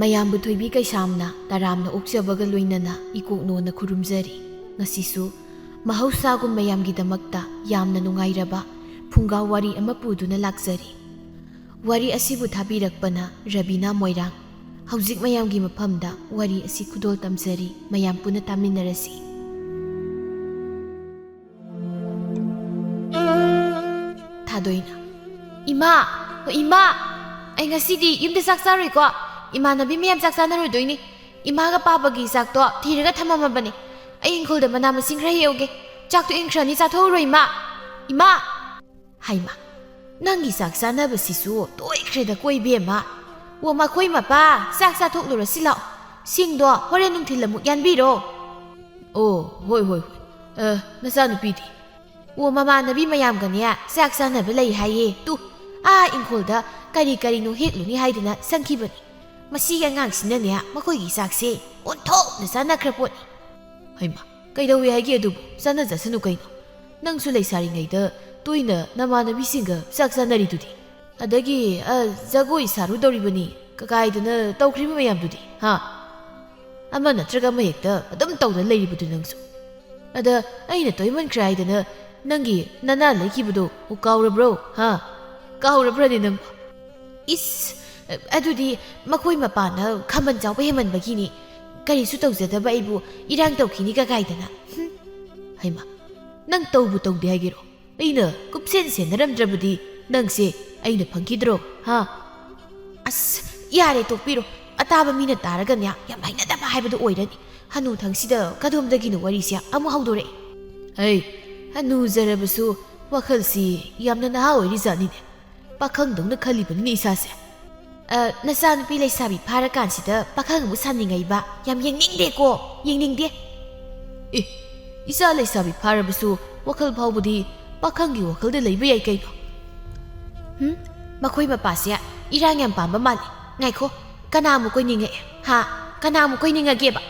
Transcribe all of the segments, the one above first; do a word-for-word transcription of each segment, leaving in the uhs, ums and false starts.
ꯃꯌꯥꯝꯕꯨ ꯊꯣꯏꯕꯤ ꯀꯩꯁꯥꯝꯅ ꯇꯔꯥꯝꯅ ꯑꯣꯛꯆꯕꯒ ꯂꯣꯏꯅꯅ ꯏꯀꯣꯛꯅꯣꯅ ꯈꯨꯔꯨꯝꯖꯔꯤ꯫ ꯉꯁꯤꯁꯨ ꯃꯍꯧꯁꯥꯒꯨꯝ ꯃꯌꯥꯝꯒꯤꯗꯃꯛꯇ ꯌꯥꯝꯅ ꯅꯨꯡꯉꯥꯏꯔꯕ ꯐꯨꯡꯒꯥ ꯋꯥꯔꯤ ꯑꯃ ꯄꯨꯗꯨꯅ ꯂꯥꯛꯆꯔꯤ꯫ ꯋꯥꯔꯤ ꯑꯁꯤꯕꯨ ꯊꯥꯕꯤꯔꯛꯄꯅ ꯔꯕꯤꯅꯥ ꯃꯣꯏꯔꯥꯡ꯫ ꯍꯧꯖꯤꯛ ꯃꯌꯥꯝꯒꯤ ꯃꯐꯝꯗ ꯋꯥꯔꯤ ꯑꯁꯤ ꯈꯨꯗꯣꯜ ꯇꯝꯖꯔꯤ, ꯃꯌꯥꯝ ꯄꯨꯟꯅ ꯇꯥꯃꯤꯟꯅꯔꯁꯤ꯫ ꯊꯥꯗꯣꯏꯅ, "ꯏꯃꯥ, ꯍꯣ, ꯏꯃꯥ, ꯑꯩ ꯉꯁꯤꯗꯤ ꯌꯨꯝꯗ ꯆꯥꯛ ꯆꯥꯔꯣꯏꯀꯣ꯫ ꯏꯃꯥꯟꯅꯕꯤ ꯃꯌꯥꯝ ꯆꯥꯛ ꯆꯥꯅꯔꯨꯗꯣꯏꯅꯤ꯫ ꯏꯃꯥꯒ ꯄꯥꯕꯒꯤ ꯆꯥꯛꯇꯣ ꯊꯤꯔꯒ ꯊꯝꯃꯝꯃꯕꯅꯦ꯫ ꯑꯩ ꯏꯪꯈꯣꯜꯗ ꯃꯅꯥ ꯃꯁꯤꯡ ꯈꯔ ꯍꯦꯛꯎꯒꯦ꯫ ꯆꯥꯛꯇꯣ ꯏꯪꯈ꯭ꯔꯅꯤ, ꯆꯥꯊꯣꯛꯎꯔꯣ, ꯏꯃꯥ꯫ ꯏꯃꯥ!" ꯍꯩꯃꯥ, ꯅꯪꯒꯤ ꯆꯥꯛ ꯆꯥꯅꯕꯁꯤꯁꯨ ꯇꯣꯏꯈ꯭ꯔꯦꯗꯀꯣ, ꯏꯕꯦꯝꯃ꯫ ꯑꯣ, ꯃꯈꯣꯏ ꯃꯄꯥ, ꯆꯥꯛ ꯆꯥꯊꯣꯛꯂꯨꯔꯁꯤ ꯂꯥꯛꯑꯣ꯫ ꯁꯤꯡꯗꯣ ꯍꯣꯔꯦꯟ ꯅꯨꯡꯊꯤꯜ ꯑꯃꯨꯛ ꯌꯥꯟꯕꯤꯔꯣ꯫ ꯑꯣ, ꯍꯣꯏ, ꯍꯣꯏ, ꯍꯣꯏ꯫ ꯑ, ꯅꯆꯥꯅꯨꯄꯤꯗꯤ? ꯑꯣ, ꯃꯃꯥꯟꯅꯕꯤ ꯃꯌꯥꯝꯒꯅꯦ ꯆꯥꯛ ꯆꯥꯅꯕ ꯂꯩ ꯍꯥꯏꯌꯦ꯫ ꯇꯨ, ꯑꯥ ꯏꯪꯈꯣꯜꯗ ꯀꯔꯤ ꯀꯔꯤꯅꯣ ꯍꯦꯛꯂꯨꯅꯤ ꯍꯥꯏꯗꯅ ꯆꯪꯈꯤꯕꯅꯤ꯫ ꯃꯁꯤꯒꯤ ꯑꯉꯥꯡꯁꯤꯅꯅꯦ ꯃꯈꯣꯏꯒꯤ ꯆꯥꯛꯁꯦ ꯑꯣꯟꯊꯣꯛꯅ ꯆꯥꯅꯈ꯭ꯔ ꯄꯣꯠꯅꯤ꯫ ꯍꯩꯃꯥ, ꯀꯩꯗꯧꯏ ꯍꯥꯏꯒꯦ ꯑꯗꯨꯕꯨ? ꯆꯥꯅꯖꯁꯅꯨ ꯀꯩꯅꯣ꯫ ꯅꯪꯁꯨ ꯂꯩꯁꯥꯔꯤꯉꯩꯗ ꯇꯣꯏꯅ ꯅꯃꯥꯟꯅꯕꯤꯁꯤꯡꯒ ꯆꯥꯛ ꯆꯥꯅꯔꯤꯗꯨꯗꯤ꯫ ꯑꯗꯒꯤ, ꯑ, ꯖꯒꯣꯏ ꯁꯥꯔꯨꯗꯧꯔꯤꯕꯅꯤ ꯀꯀꯥꯏꯗꯅ ꯇꯧꯈ꯭ꯔꯤꯕ ꯃꯌꯥꯝꯗꯨꯗꯤ, ꯍꯥ? ꯑꯃ ꯅꯠꯇ꯭ꯔꯒ ꯑꯃ ꯍꯦꯛꯇ ꯑꯗꯨꯝ ꯇꯧꯗꯅ ꯂꯩꯔꯤꯕꯗꯨ ꯅꯪꯁꯨ꯫ ꯑꯗ ꯑꯩꯅ ꯇꯣꯏꯃꯟꯈ꯭ꯔꯦ ꯍꯥꯏꯗꯅ ꯅꯪꯒꯤ ꯅꯅꯥ ꯂꯩꯈꯤꯕꯗꯣ ꯀꯥꯎꯔꯕ꯭ꯔꯣ, ꯍꯥ? ꯀꯥꯎꯔꯕ꯭ꯔꯅꯦ ꯅꯪꯕꯣ? ꯏꯁ, ꯑꯗꯨꯗꯤ ꯃꯈꯣꯏ ꯃꯄꯥꯅ ꯈꯥꯝꯕꯟ ꯆꯥꯎꯕ ꯍꯦꯟꯃꯟꯕꯒꯤꯅꯤ꯫ ꯀꯔꯤꯁꯨ ꯇꯧꯖꯗꯕ ꯑꯩꯕꯨ ꯏꯔꯥꯡ ꯇꯧꯈꯤꯅꯤ ꯀꯀꯥꯏꯗꯅ꯫ ꯍꯨꯝ꯫ ꯍꯩꯃꯥ, ꯅꯪ ꯇꯧꯕꯨ ꯇꯧꯗꯦ ꯍꯥꯏꯒꯦꯔꯣ? ꯑꯩꯅ ꯀꯨꯞꯁꯦꯟ ꯁꯦꯟꯅꯔꯝꯗ꯭ꯔꯕꯗꯤ ꯅꯪꯁꯦ ꯑꯩꯅ ꯐꯪꯈꯤꯗ꯭ꯔꯣ, ꯍꯥ? ꯑꯁ, ꯌꯥꯔꯦ, ꯇꯣꯛꯄꯤꯔꯣ꯫ ꯑꯇꯥꯕ ꯃꯤꯅ ꯇꯥꯔꯒꯅꯦ, ꯌꯥꯝ ꯍꯩꯅꯗꯕ ꯍꯥꯏꯕꯗꯨ ꯑꯣꯏꯔꯅꯤ꯫ ꯍꯅꯨꯊꯪꯁꯤꯗ ꯀꯗꯣꯝꯗꯒꯤꯅꯣ ꯋꯥꯔꯤꯁꯦ ꯑꯃꯨꯛ ꯍꯧꯗꯣꯔꯛꯑꯦ꯫ ꯍꯩ, ꯍꯅꯨꯖꯔꯕꯁꯨ ꯋꯥꯈꯜꯁꯤ ꯌꯥꯝꯅ ꯅꯍꯥ ꯑꯣꯏꯔꯤꯖꯥꯠꯅꯤꯅꯦ꯫ ꯄꯥꯈꯪꯗꯧꯅ ꯈꯜꯂꯤꯕꯅꯤꯅꯦ ꯏꯁꯥꯁꯦ꯫ ꯑ, ꯅꯆꯥꯅꯨꯄꯤ ꯂꯩꯁꯥꯕꯤ ꯐꯥꯔꯀꯥꯟꯁꯤꯗ ꯄꯥꯈꯪ ꯑꯃꯨꯛ ꯁꯥꯅꯤꯡꯉꯛꯏꯕ? ꯌꯥꯝ ꯌꯦꯡꯅꯤꯡꯗꯦꯀꯣ, ꯌꯦꯡꯅꯤꯡꯗꯦ꯫ ꯑꯦ, ꯏꯆꯥ ꯂꯩꯁꯥꯕꯤ ꯐꯥꯔꯕꯁꯨ ꯋꯥꯈꯜ ꯐꯥꯎꯕꯗꯤ ꯄꯥꯈꯪꯒꯤ ꯋꯥꯈꯜꯗ ꯂꯩꯕ ꯌꯥꯏ ꯀꯩꯅꯣ꯫ ꯍꯨꯝ? ꯃꯈꯣꯏ ꯃꯄꯥꯁꯦ ꯏꯔꯥꯡ ꯌꯥꯝ ꯄꯥꯝꯕ ꯃꯥꯜꯂꯤ꯫ ꯉꯥꯏꯈꯣ, ꯀꯅꯥ ꯑꯃꯨꯛ ꯀꯣꯏꯅꯤꯡꯉꯛꯑꯦ? ꯍꯥ? ꯀꯅꯥ ꯑꯃꯨꯛ ꯀꯣꯏꯅꯤꯡꯉꯒꯦꯕ?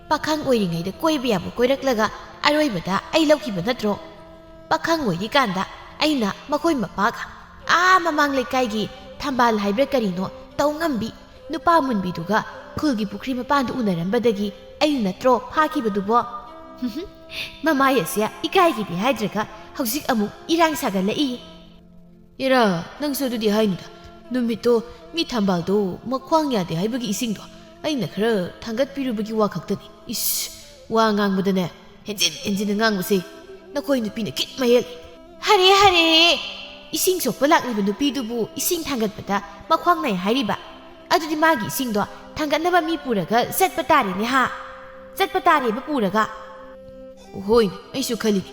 ꯄꯥꯈꯪ ꯑꯣꯏꯔꯤꯉꯩꯗ ꯀꯣꯏꯕ ꯌꯥꯕ ꯀꯣꯏꯔꯛꯂꯒ ꯑꯔꯣꯏꯕꯗ ꯑꯩ ꯂꯧꯈꯤꯕ ꯅꯠꯇ꯭ꯔꯣ? ꯄꯥꯈꯪ ꯑꯣꯏꯔꯤꯀꯥꯟꯗ ꯑꯩꯅ ꯃꯈꯣꯏ ꯃꯄꯥꯒ ꯑꯥ ꯃꯃꯥꯡ ꯂꯩꯀꯥꯏꯒꯤ ꯊꯝꯕꯥꯜ ꯍꯥꯏꯕ꯭ꯔꯥ ꯀꯔꯤꯅꯣ ꯇꯧ ꯉꯝꯕꯤ, ꯅꯨꯄꯥ ꯃꯨꯟꯕꯤꯗꯨꯒ ꯈꯨꯜꯒꯤ ꯄꯨꯈ꯭ꯔꯤ ꯃꯄꯥꯟꯗ ꯎꯅꯔꯝꯕꯗꯒꯤ ꯑꯩꯅ ꯅꯠꯇ꯭ꯔꯣ ꯐꯥꯈꯤꯕꯗꯨꯕꯣ? ꯃꯃꯥꯏ ꯑꯁꯦ ꯏꯀꯥꯏꯒꯤꯗꯤ ꯍꯥꯏꯗ꯭ꯔꯒ ꯍꯧꯖꯤꯛ ꯑꯃꯨꯛ ꯏꯔꯥꯡ ꯁꯥꯒꯠꯂꯛꯏ꯫ ꯏꯔꯥ, ꯅꯪꯁꯨ ꯑꯗꯨꯗꯤ ꯍꯥꯏꯅꯨꯗ꯫ ꯅꯨꯃꯤꯠꯇꯣ ꯃꯤ ꯊꯝꯕꯥꯜꯗꯣ ꯃꯈ꯭ꯋꯥꯡ ꯌꯥꯗꯦ ꯍꯥꯏꯕꯒꯤ ꯏꯁꯤꯡꯗꯣ ꯑꯩꯅ ꯈꯔ ꯊꯥꯡꯒꯠꯄꯤꯔꯨꯕꯒꯤ ꯋꯥ ꯈꯛꯇꯅꯤ꯫ ꯏꯁ, ꯋꯥ ꯉꯥꯡꯕꯗꯅꯦ, ꯍꯦꯟꯖꯤꯟ ꯍꯦꯟꯖꯤꯟꯅ ꯉꯥꯡꯕꯁꯦ ꯅꯈꯣꯏ ꯅꯨꯄꯤꯅ ꯈꯤꯠ ꯃꯍꯦꯜ꯫ ꯍꯔꯦ, ꯍꯔꯦ! ꯏꯁꯤꯡ ꯁꯣꯛꯄ ꯂꯥꯛꯂꯤꯕ ꯅꯨꯄꯤꯗꯨꯕꯨ ꯏꯁꯤꯡ ꯊꯥꯡꯒꯠꯄꯗ ꯃꯈ꯭ꯋꯥꯡ ꯅꯥꯏ ꯍꯥꯏꯔꯤꯕ? ꯑꯗꯨꯗꯤ ꯃꯥꯒꯤ ꯏꯁꯤꯡꯗꯣ ꯊꯥꯡꯒꯠꯅꯕ ꯃꯤ ꯄꯨꯔꯒ ꯆꯠꯄ ꯇꯥꯔꯦꯅꯦ, ꯍꯥ? ꯆꯠꯄ ꯇꯥꯔꯦꯕ ꯄꯨꯔꯒ꯫ ꯍꯣꯏꯅꯦ, ꯑꯩꯁꯨ ꯈꯜꯂꯤꯅꯦ꯫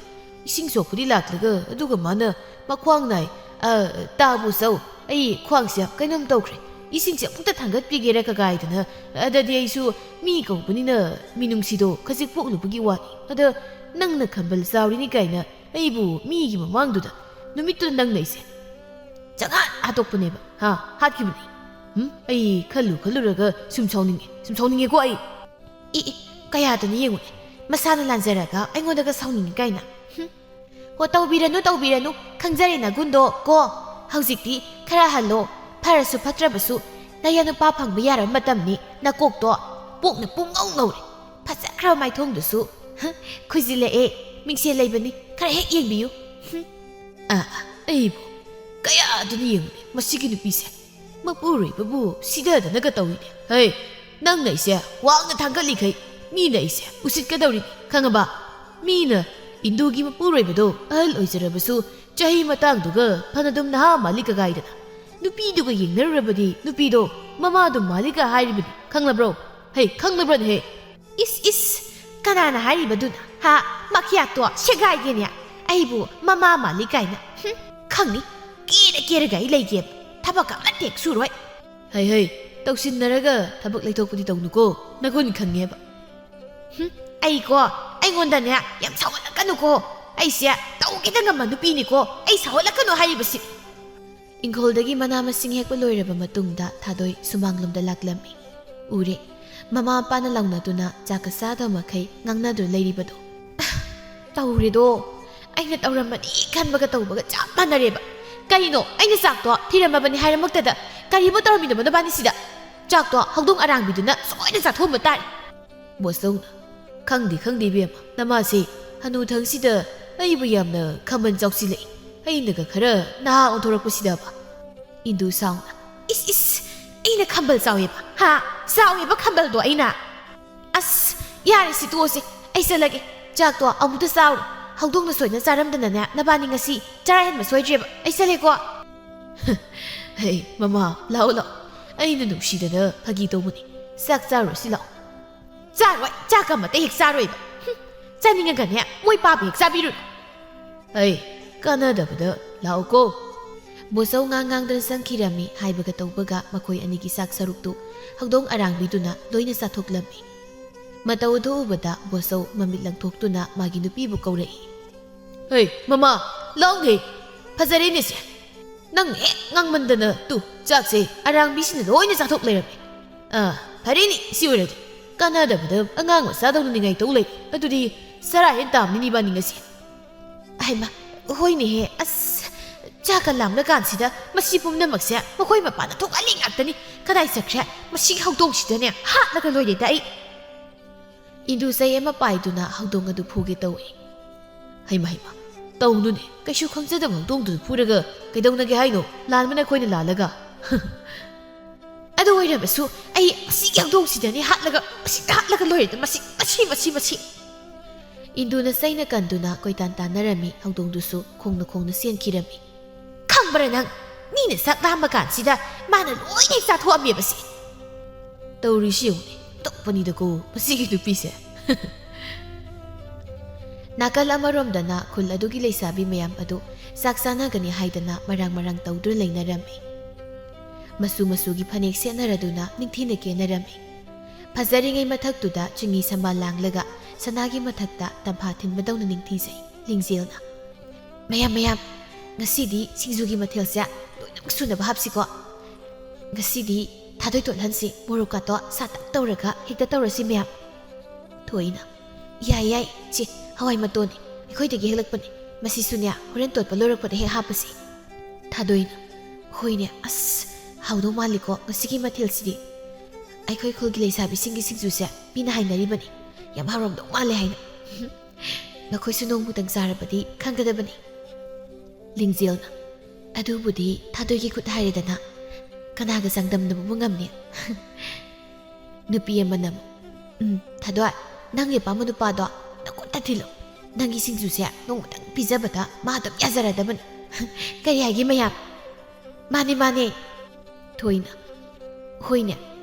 ꯏꯁꯤꯡ ꯁꯣꯛꯄꯗꯤ ꯂꯥꯛꯂꯒ ꯑꯗꯨꯒ ꯃꯥꯅ ꯃꯈ꯭ꯋꯥꯡ ꯅꯥꯏ, ꯑ, ꯇꯥꯕꯨ ꯆꯧ, ꯑꯩ ꯈ꯭ꯋꯥꯡꯁꯦ ꯀꯩꯅꯣꯝ ꯇꯧꯈ꯭ꯔꯦ, ꯏꯁꯤꯡꯁꯦ ꯑꯃꯨꯛꯇ ꯊꯥꯡꯒꯠꯄꯤꯒꯦꯔꯥ ꯀꯀꯥꯏꯗꯅ꯫ ꯑꯗꯗꯤ ꯑꯩꯁꯨ ꯃꯤ ꯀꯧꯕꯅꯤꯅ ꯃꯤꯅꯨꯡꯁꯤꯗꯣ ꯈꯖꯤꯛ ꯄꯣꯛꯅꯕꯒꯤ ꯋꯥꯅꯤ꯫ ꯑꯗ ꯅꯪꯅ ꯈꯝꯕꯜ ꯆꯥꯎꯔꯤꯅꯤ ꯀꯥꯏꯅ ꯑꯩꯕꯨ ꯃꯤꯒꯤ ꯃꯃꯥꯡꯗꯨꯗ ꯅꯨꯃꯤꯠꯇꯨꯗ ꯅꯪꯅ ꯑꯩꯁꯦ ꯆꯪꯍꯥꯠ ꯍꯥꯠꯇꯣꯛꯄꯅꯦꯕ꯫ ꯍꯥ, ꯍꯥꯠꯈꯤꯕꯅꯤ꯫ ꯎꯝ, ꯑꯩ ꯈꯜꯂꯨ ꯈꯜꯂꯨꯔꯒ ꯁꯨꯝ ꯁꯥꯎꯅꯤꯡꯉꯦ, ꯁꯨꯝ ꯁꯥꯎꯅꯤꯡꯉꯦꯀꯣ ꯑꯩ꯫ ꯏ, ꯏ, ꯀꯌꯥꯗꯅꯣ ꯌꯦꯡꯉꯨꯅꯦ, ꯃꯁꯥꯅ ꯂꯥꯟꯖꯔꯒ ꯑꯩꯉꯣꯟꯗꯒ ꯁꯥꯎꯅꯤꯡꯉꯤ ꯀꯥꯏꯅ꯫ ꯍꯨꯝ꯫ ꯍꯣ, ꯇꯧꯕꯤꯔꯅꯨ, ꯇꯧꯕꯤꯔꯅꯨ, ꯈꯪꯖꯔꯦ ꯅꯒꯨꯟꯗꯣ ꯀꯣ꯫ ꯍꯧꯖꯤꯛꯇꯤ ꯈꯔ ꯍꯜꯂꯣ, ꯐꯔꯁꯨ ꯐꯠꯇ꯭ꯔꯕꯁꯨ ꯅꯌꯥ ꯅꯨꯄꯥ ꯐꯪꯕ ꯌꯥꯔꯕ ꯃꯇꯝꯅꯤ꯫ ꯅꯀꯣꯛꯇꯣ ꯄꯣꯛꯅ ꯄꯨꯡꯉꯧ ꯉꯧꯔꯦ, ꯐꯖꯈ꯭ꯔꯕ ꯃꯥꯏꯊꯣꯡꯗꯨꯁꯨ꯫ ꯍ, ꯈꯨꯏꯖꯤꯜꯂꯛꯑꯦ, ꯃꯤꯡꯁꯦꯜ ꯂꯩꯕꯅꯤ, ꯈꯔ ꯍꯦꯛ ꯌꯦꯡꯕꯤꯌꯨ꯫ ꯍꯨꯝ꯫ ꯑ, ꯑꯩꯕꯨ ꯀꯌꯥꯗꯨꯅ ꯌꯦꯡꯉꯨꯅꯦ ꯃꯁꯤꯒꯤ ꯅꯨꯄꯤꯁꯦ꯫ ꯃꯄꯨꯔꯣꯏꯕꯕꯨ ꯁꯤꯗꯗꯅꯒ ꯇꯧꯏꯅꯦ꯫ ꯍꯩ, ꯅꯪꯅ ꯑꯩꯁꯦ ꯋꯥꯡꯅ ꯊꯥꯡꯒꯠꯂꯤꯈꯩ ꯃꯤꯅ ꯑꯩꯁꯦ ꯎꯁꯤꯠꯀꯗꯧꯔꯤꯅꯤ, ꯈꯪꯉꯕ? ꯃꯤꯅ ꯏꯟꯗꯨꯒꯤ ꯃꯄꯨꯔꯣꯏꯕꯗꯣ ꯑꯍꯜ ꯑꯣꯏꯖꯔꯕꯁꯨ ꯆꯍꯤ ꯃꯇꯥꯡꯗꯨꯒ ꯐꯅꯗꯨꯝ ꯅꯍꯥ ꯃꯥꯜꯂꯤ ꯀꯒꯥꯏꯗꯅ꯫ ꯅꯨꯄꯤꯗꯨꯒ ꯌꯦꯡꯅꯔꯨꯔꯕꯗꯤ ꯅꯨꯄꯤꯗꯣ ꯃꯃꯥꯗꯨ ꯃꯥꯜꯂꯤꯒ ꯍꯥꯏꯔꯤꯕꯅꯤ, ꯈꯪꯂꯕ꯭ꯔꯣ? ꯍꯩ, ꯈꯪꯂꯕ꯭ꯔꯅꯦꯍꯦ? ꯏꯁ, ꯏꯁ, ꯀꯅꯥꯅ ꯍꯥꯏꯔꯤꯕꯗꯨꯅ? ꯍꯥ? ꯃꯈꯤꯌꯥꯠꯇꯣ ꯁꯦꯒꯥꯏꯒꯦꯅꯦ꯫ ꯑꯩꯕꯨ ꯃꯃꯥ ꯃꯥꯜꯂꯤ ꯀꯥꯏꯅ꯫ ꯍꯨꯝ, ꯈꯪꯅꯤ꯫ ꯀꯦꯔ ꯀꯦꯔꯒ ꯑꯩ ꯂꯩꯒꯦꯕ꯫ ꯊꯕꯛ ꯑꯃ ꯇꯦꯛ ꯁꯨꯔꯣꯏ꯫ ꯍꯩ, ꯍꯩ, ꯇꯧꯁꯤꯟꯅꯔꯒ ꯊꯕꯛ ꯂꯩꯊꯣꯛꯄꯗꯤ ꯇꯧꯅꯨꯀꯣ꯫ ꯅꯒꯨꯟ ꯈꯪꯉꯦꯕ꯫ ꯍꯨꯝ, ꯑꯩꯀꯣ, ꯑꯩꯉꯣꯟꯗꯅꯦ ꯌꯥꯝ ꯁꯥꯎꯍꯜꯂꯛꯀꯅꯨꯀꯣ꯫ ꯑꯩꯁꯦ ꯇꯧꯒꯦꯗ ꯉꯝꯕ ꯅꯨꯄꯤꯅꯤꯀꯣ꯫ ꯑꯩ ꯁꯥꯎꯍꯜꯂꯛꯀꯅꯨ ꯍꯥꯏꯔꯤꯕꯁꯤ꯫ ꯏꯪꯈꯣꯜꯗꯒꯤ ꯃꯅꯥ ꯃꯁꯤꯡ ꯍꯦꯛꯄ ꯂꯣꯏꯔꯕ ꯃꯇꯨꯡꯗ ꯊꯥꯗꯣꯏ ꯁꯨꯃꯥꯡꯂꯣꯝꯗ ꯂꯥꯛꯂꯝꯃꯤ꯫ ꯎꯔꯦ, ꯃꯃꯥ ꯃꯄꯥꯅ ꯂꯥꯎꯅꯗꯨꯅ ꯆꯥꯛꯀ ꯆꯥꯗꯕ ꯃꯈꯩ ꯉꯥꯡꯅꯗꯨꯅ ꯂꯩꯔꯤꯕꯗꯣ꯫ ꯇꯧꯔꯦꯗꯣ, ꯑꯩꯅ ꯇꯧꯔꯝꯃꯅꯤ ꯈꯟꯕꯒ ꯇꯧꯕꯒ ꯆꯞ ꯃꯥꯟꯅꯔꯦꯕ꯫ ꯀꯔꯤꯅꯣ, ꯑꯩꯅ ꯆꯥꯛꯇꯣ ꯊꯤꯔꯝꯃꯕꯅꯤ ꯍꯥꯏꯔꯃꯛꯇꯗ ꯀꯔꯤꯕꯨ ꯇꯧꯔꯝꯃꯤꯅꯣꯕ ꯅꯕꯥꯅꯤꯁꯤꯗ? ꯆꯥꯛꯇꯣ ꯍꯧꯗꯣꯡ ꯑꯔꯥꯡꯕꯤꯗꯨꯅ ꯁꯣꯏꯗꯅ ꯆꯥꯊꯣꯛꯑꯝꯕ ꯇꯥꯔꯦ꯫ ꯕꯣꯁꯧꯅ, "ꯈꯪꯗꯦ, ꯈꯪꯗꯦ, ꯏꯕꯦꯝꯃ, ꯅꯃꯥꯁꯦ ꯍꯅꯨꯊꯪꯁꯤꯗ ꯑꯩꯕꯨ ꯌꯥꯝꯅ ꯈꯝꯕꯜ ꯆꯥꯎꯁꯤꯜꯂꯛꯏ꯫ ꯑꯩꯅꯒ ꯈꯔ ꯅꯍꯥ ꯑꯣꯟꯊꯣꯔꯛꯄꯁꯤꯗꯕ?" ꯏꯟꯗꯨ ꯁꯥꯎꯅ, "ꯏꯁ, ꯏꯁ, ꯑꯩꯅ ꯈꯝꯕꯜ ꯆꯥꯎꯋꯦꯕ? ꯍꯥ? ꯆꯥꯎꯋꯦꯕ ꯈꯝꯕꯜꯗꯣ ꯑꯩꯅ?" "ꯑꯁ, ꯌꯥꯔꯦ, ꯁꯤ ꯇꯣꯛꯑꯁꯦ, ꯑꯩ ꯆꯠꯂꯒꯦ꯫ ꯆꯥꯛꯇꯣ ꯑꯃꯨꯛꯇ ꯆꯥꯎꯔꯣ꯫ ꯍꯧꯗꯣꯡꯅ ꯁꯣꯏꯗꯅ ꯆꯥꯔꯝꯗꯅꯅꯦ, ꯅꯕꯥꯅꯤ ꯉꯁꯤ ꯆꯔꯥ ꯍꯦꯟꯕ ꯁꯣꯏꯗ꯭ꯔꯦꯕ꯫ ꯑꯩ ꯆꯠꯂꯦꯀꯣ꯫" "ꯍꯩ, ꯃꯃꯥ, ꯂꯥꯛꯑꯣ, ꯂꯥꯛꯑꯣ꯫ ꯑꯩꯅ ꯅꯨꯡꯁꯤꯗꯅ ꯐꯥꯒꯤ ꯇꯧꯕꯅꯤ꯫ ꯆꯥꯛ ꯆꯥꯔꯨꯔꯁꯤ, ꯂꯥꯛꯑꯣ꯫" "ꯆꯥꯔꯣꯏ, ꯆꯥꯛꯀ ꯑꯃꯠꯇ ꯍꯦꯛ ꯆꯥꯔꯣꯏꯕ꯫ ꯍꯨꯝ, ꯆꯥꯅꯤꯡꯉꯒꯅꯦ, ꯃꯣꯏ ꯄꯥꯕ ꯍꯦꯛ ꯆꯥꯕꯤꯔꯨꯅꯨ꯫" "ꯑꯩ, ꯀꯥꯟꯅꯗꯕꯗ, ꯂꯥꯛꯑꯣꯀꯣ꯫" ꯕꯣꯁꯧ ꯉꯥꯡ ꯉꯥꯡꯗꯅ ꯆꯪꯈꯤꯔꯝꯃꯤ꯫ ꯍꯥꯏꯕꯒ ꯇꯧꯕꯒ ꯃꯈꯣꯏ ꯑꯅꯤꯒꯤ ꯆꯥꯛ ꯁꯔꯨꯛꯇꯨ ꯍꯧꯗꯣꯡ ꯑꯔꯥꯡꯕꯤꯗꯨꯅ ꯂꯣꯏꯅ ꯆꯥꯊꯣꯛꯂꯝꯃꯤ꯫ ꯃꯇꯧ ꯑꯗꯨ ꯎꯕꯗ ꯕꯣꯁꯧ ꯃꯃꯤꯠ ꯂꯪꯊꯣꯛꯇꯨꯅ ꯃꯥꯒꯤ ꯅꯨꯄꯤꯕꯨ ꯀꯧꯔꯛꯏ꯫ "ꯍꯩ, ꯃꯃꯥ, ꯂꯥꯎꯅꯦ꯫ ꯐꯖꯔꯦꯅꯦ ꯁꯦ꯫ ꯅꯪ ꯍꯦꯛ ꯉꯥꯡꯃꯟꯗꯅ ꯇꯨ, ꯆꯥꯛꯁꯦ ꯑꯔꯥꯡꯕꯤꯁꯤꯅ ꯂꯣꯏꯅ ꯆꯥꯊꯣꯛ ꯂꯩꯔꯝꯃꯦ꯫ ꯑꯥ, ꯐꯔꯦꯅꯦ, ꯁꯤ ꯑꯣꯏꯔꯗꯤ꯫ ꯀꯥꯟꯅꯗꯕꯗ ꯑꯉꯥꯡ ꯃꯆꯥꯗꯧꯅ ꯅꯤꯡꯉꯥꯏ ꯇꯧ ꯂꯩ꯫ ꯑꯗꯨꯗꯤ ꯆꯔꯥ ꯍꯦꯟ ꯇꯥꯕꯅꯤꯅꯦ ꯏꯕꯥꯅꯤ ꯉꯁꯤ꯫" "ꯍꯩꯃꯥ, ꯍꯣꯏꯅꯦꯍꯦ, ꯑꯁ, ꯆꯥꯛꯀ ꯂꯥꯝꯂꯀꯥꯟꯁꯤꯗ ꯃꯁꯤ ꯄꯨꯝꯅꯃꯛꯁꯦ ꯃꯈꯣꯏ ꯃꯄꯥꯟꯗ ꯊꯣꯛꯍꯜꯂꯤ ꯉꯥꯛꯇꯅꯤ꯫ ꯀꯗꯥꯏ ꯆꯠꯈ꯭ꯔꯦ? ꯃꯁꯤꯒꯤ ꯍꯧꯗꯣꯡꯁꯤꯗꯅꯦ ꯍꯥꯠꯂꯒ ꯂꯣꯏꯔꯦꯗ ꯑꯩ꯫" ꯏꯟꯗꯨ ꯆꯩ ꯑꯃ ꯄꯥꯏꯗꯨꯅ ꯍꯧꯗꯣꯡ ꯑꯗꯨ ꯐꯨꯒꯦ ꯇꯧꯏ꯫ "ꯍꯩꯃꯥ, ꯍꯩꯃꯥ, ꯇꯧꯅꯨꯅꯦ, ꯀꯩꯁꯨ ꯈꯪꯖꯗꯕ ꯍꯧꯗꯣꯡꯗꯨ ꯐꯨꯔꯒ ꯀꯩꯗꯧꯅꯒꯦ ꯍꯥꯏꯅꯣ? ꯂꯥꯟꯕꯅ ꯑꯩꯈꯣꯏꯅ ꯂꯥꯜꯂꯒ꯫" "ꯑꯗꯨ ꯑꯣꯏꯔꯕꯁꯨ ꯑꯩ ꯃꯁꯤꯒꯤ ꯍꯧꯗꯣꯡꯁꯤꯗꯅꯦ ꯍꯥꯠꯂꯒ, ꯃꯁꯤ ꯍꯥꯠꯂꯒ ꯂꯣꯏꯔꯦꯗ, ꯃꯁꯤ, ꯃꯁꯤ, ꯃꯁꯤ, ꯃꯁꯤ!" ꯏꯟꯗꯨꯅ ꯆꯩꯅ ꯀꯟꯗꯨꯅ ꯀꯣꯏꯇꯥꯟ ꯇꯥꯟꯅꯔꯝꯃꯤ, ꯍꯧꯗꯣꯡꯗꯨꯁꯨ ꯈꯣꯡꯅ ꯈꯣꯡꯅ ꯆꯦꯟꯈꯤꯔꯝꯃꯤ꯫ "ꯈꯪꯕ꯭ꯔꯥ ꯅꯪ, ꯃꯤꯅ ꯆꯥꯛ ꯂꯥꯝꯕ ꯀꯥꯟꯁꯤꯗ ꯃꯥꯅ ꯂꯣꯏꯅ ꯍꯦꯛ ꯆꯥꯊꯣꯛꯑꯝꯃꯦꯕꯁꯦ꯫" "ꯇꯧꯔꯤꯁꯤ ꯌꯦꯡꯉꯨꯅꯦ, ꯑꯣꯟꯊꯣꯛꯄꯅꯤꯗꯀꯣ ꯃꯁꯤꯒꯤ ꯅꯨꯄꯤꯁꯦ꯫" ꯅꯥꯀꯜ ꯑꯃꯔꯣꯝꯗꯅ ꯈꯨꯜ ꯑꯗꯨꯒꯤ ꯂꯩꯁꯥꯕꯤ ꯃꯌꯥꯝ ꯑꯗꯨ ꯆꯥꯛ ꯆꯥꯅꯒꯅꯤ ꯍꯥꯏꯗꯅ ꯃꯔꯥꯡ ꯃꯔꯥꯡ ꯇꯧꯗꯨꯅ ꯂꯩꯅꯔꯝꯃꯤ꯫ ꯃꯆꯨ ꯃꯆꯨꯒꯤ ꯐꯅꯦꯛ ꯁꯦꯠꯅꯔꯗꯨꯅ ꯅꯤꯡꯊꯤꯅ ꯀꯦꯅꯔꯝꯃꯤ꯫ ꯐꯖꯔꯤꯉꯩ ꯃꯊꯛꯇꯨꯗ ꯆꯤꯡꯃꯤ ꯁꯝꯕꯥꯜ ꯂꯥꯡꯂꯒ ꯁꯅꯥꯒꯤ ꯃꯊꯛꯇ ꯇꯝꯐꯥ ꯊꯤꯟꯕꯗꯧꯅ ꯅꯤꯡꯊꯤꯖꯩ ꯂꯤꯡꯖꯦꯜꯅ꯫ "ꯃꯌꯥꯝ, ꯃꯌꯥꯝ, ꯉꯁꯤꯗꯤ ꯁꯤꯡꯖꯨꯒꯤ ꯃꯊꯦꯜꯁꯦ ꯂꯣꯏꯅꯃꯛ ꯁꯨꯅꯕ ꯍꯥꯞꯁꯤꯀꯣ꯫ ꯉꯁꯤꯗꯤ ꯊꯥꯗꯣꯏ ꯇꯣꯠꯍꯟꯁꯤ, ꯃꯣꯔꯣꯛꯀꯥꯇꯣ ꯁꯥꯇꯛ ꯇꯧꯔꯒ ꯍꯦꯛꯇ ꯇꯧꯔꯁꯤ ꯃꯌꯥꯝ꯫" ꯊꯣꯏꯅ, "ꯌꯥꯏ, ꯌꯥꯏ, ꯆꯦ, ꯍꯋꯥꯏ ꯃꯇꯣꯟꯅꯤ, ꯑꯩꯈꯣꯏꯗꯒꯤ ꯍꯦꯛꯂꯛꯄꯅꯤ, ꯃꯁꯤꯁꯨꯅꯦ ꯍꯣꯔꯦꯟ ꯇꯣꯠꯄ ꯂꯣꯏꯔꯛꯄꯗ ꯍꯦꯛ ꯍꯥꯞꯄꯁꯤ꯫" ꯊꯥꯗꯣꯏꯅ, "ꯍꯣꯏꯅꯦ, ꯑꯁ, ꯍꯥꯎꯗꯧ ꯃꯥꯜꯂꯤꯀꯣ ꯉꯁꯤꯒꯤ ꯃꯊꯦꯜꯁꯤꯗꯤ꯫ ꯑꯩꯈꯣꯏ ꯈꯨꯜꯒꯤ ꯂꯩꯁꯥꯕꯤꯁꯤꯡꯒꯤ ꯁꯤꯡꯖꯨꯁꯦ ꯃꯤꯅ ꯍꯥꯏꯅꯔꯤꯕꯅꯤ, ꯌꯥꯝ ꯍꯥꯎꯔꯝꯗꯧ ꯃꯥꯜꯂꯦ ꯍꯥꯏꯅ꯫ ꯅꯈꯣꯏꯁꯨ ꯅꯣꯡꯃꯇꯪ ꯆꯥꯔꯕꯗꯤ ꯈꯪꯒꯗꯕꯅꯤ꯫ ꯂꯤꯡꯖꯦꯜꯅ, ꯑꯗꯨꯕꯨꯗꯤ ꯊꯥꯗꯣꯏꯒꯤ ꯈꯨꯠ ꯍꯥꯏꯔꯦꯗꯅ, ꯀꯅꯥꯒ ꯆꯥꯡꯗꯝꯅꯕꯕꯨ ꯉꯝꯅꯤ? ꯅꯨꯄꯤ ꯑꯃꯅ ꯑꯃꯨꯛ, ꯎꯝ, ꯊꯥꯗꯣꯏ, ꯅꯪꯒꯤ ꯑꯄꯥꯝꯕ ꯅꯨꯄꯥꯗꯣ ꯅꯈꯨꯠꯇ ꯊꯤꯜꯂꯣ꯫ ꯅꯪꯒꯤ ꯁꯤꯡꯖꯨꯁꯦ ꯅꯣꯡꯃꯇꯪ ꯄꯤꯖꯕꯗ ꯃꯥ ꯑꯗꯨꯝ ꯌꯥꯖꯔꯗꯕꯅꯤ꯫ ꯀꯔꯤ ꯍꯥꯏꯒꯦ ꯃꯌꯥꯝ? ꯃꯥꯅꯦ, ꯃꯥꯅꯦ꯫ ꯊꯣꯏꯅ, ꯍꯣꯏꯅꯦ,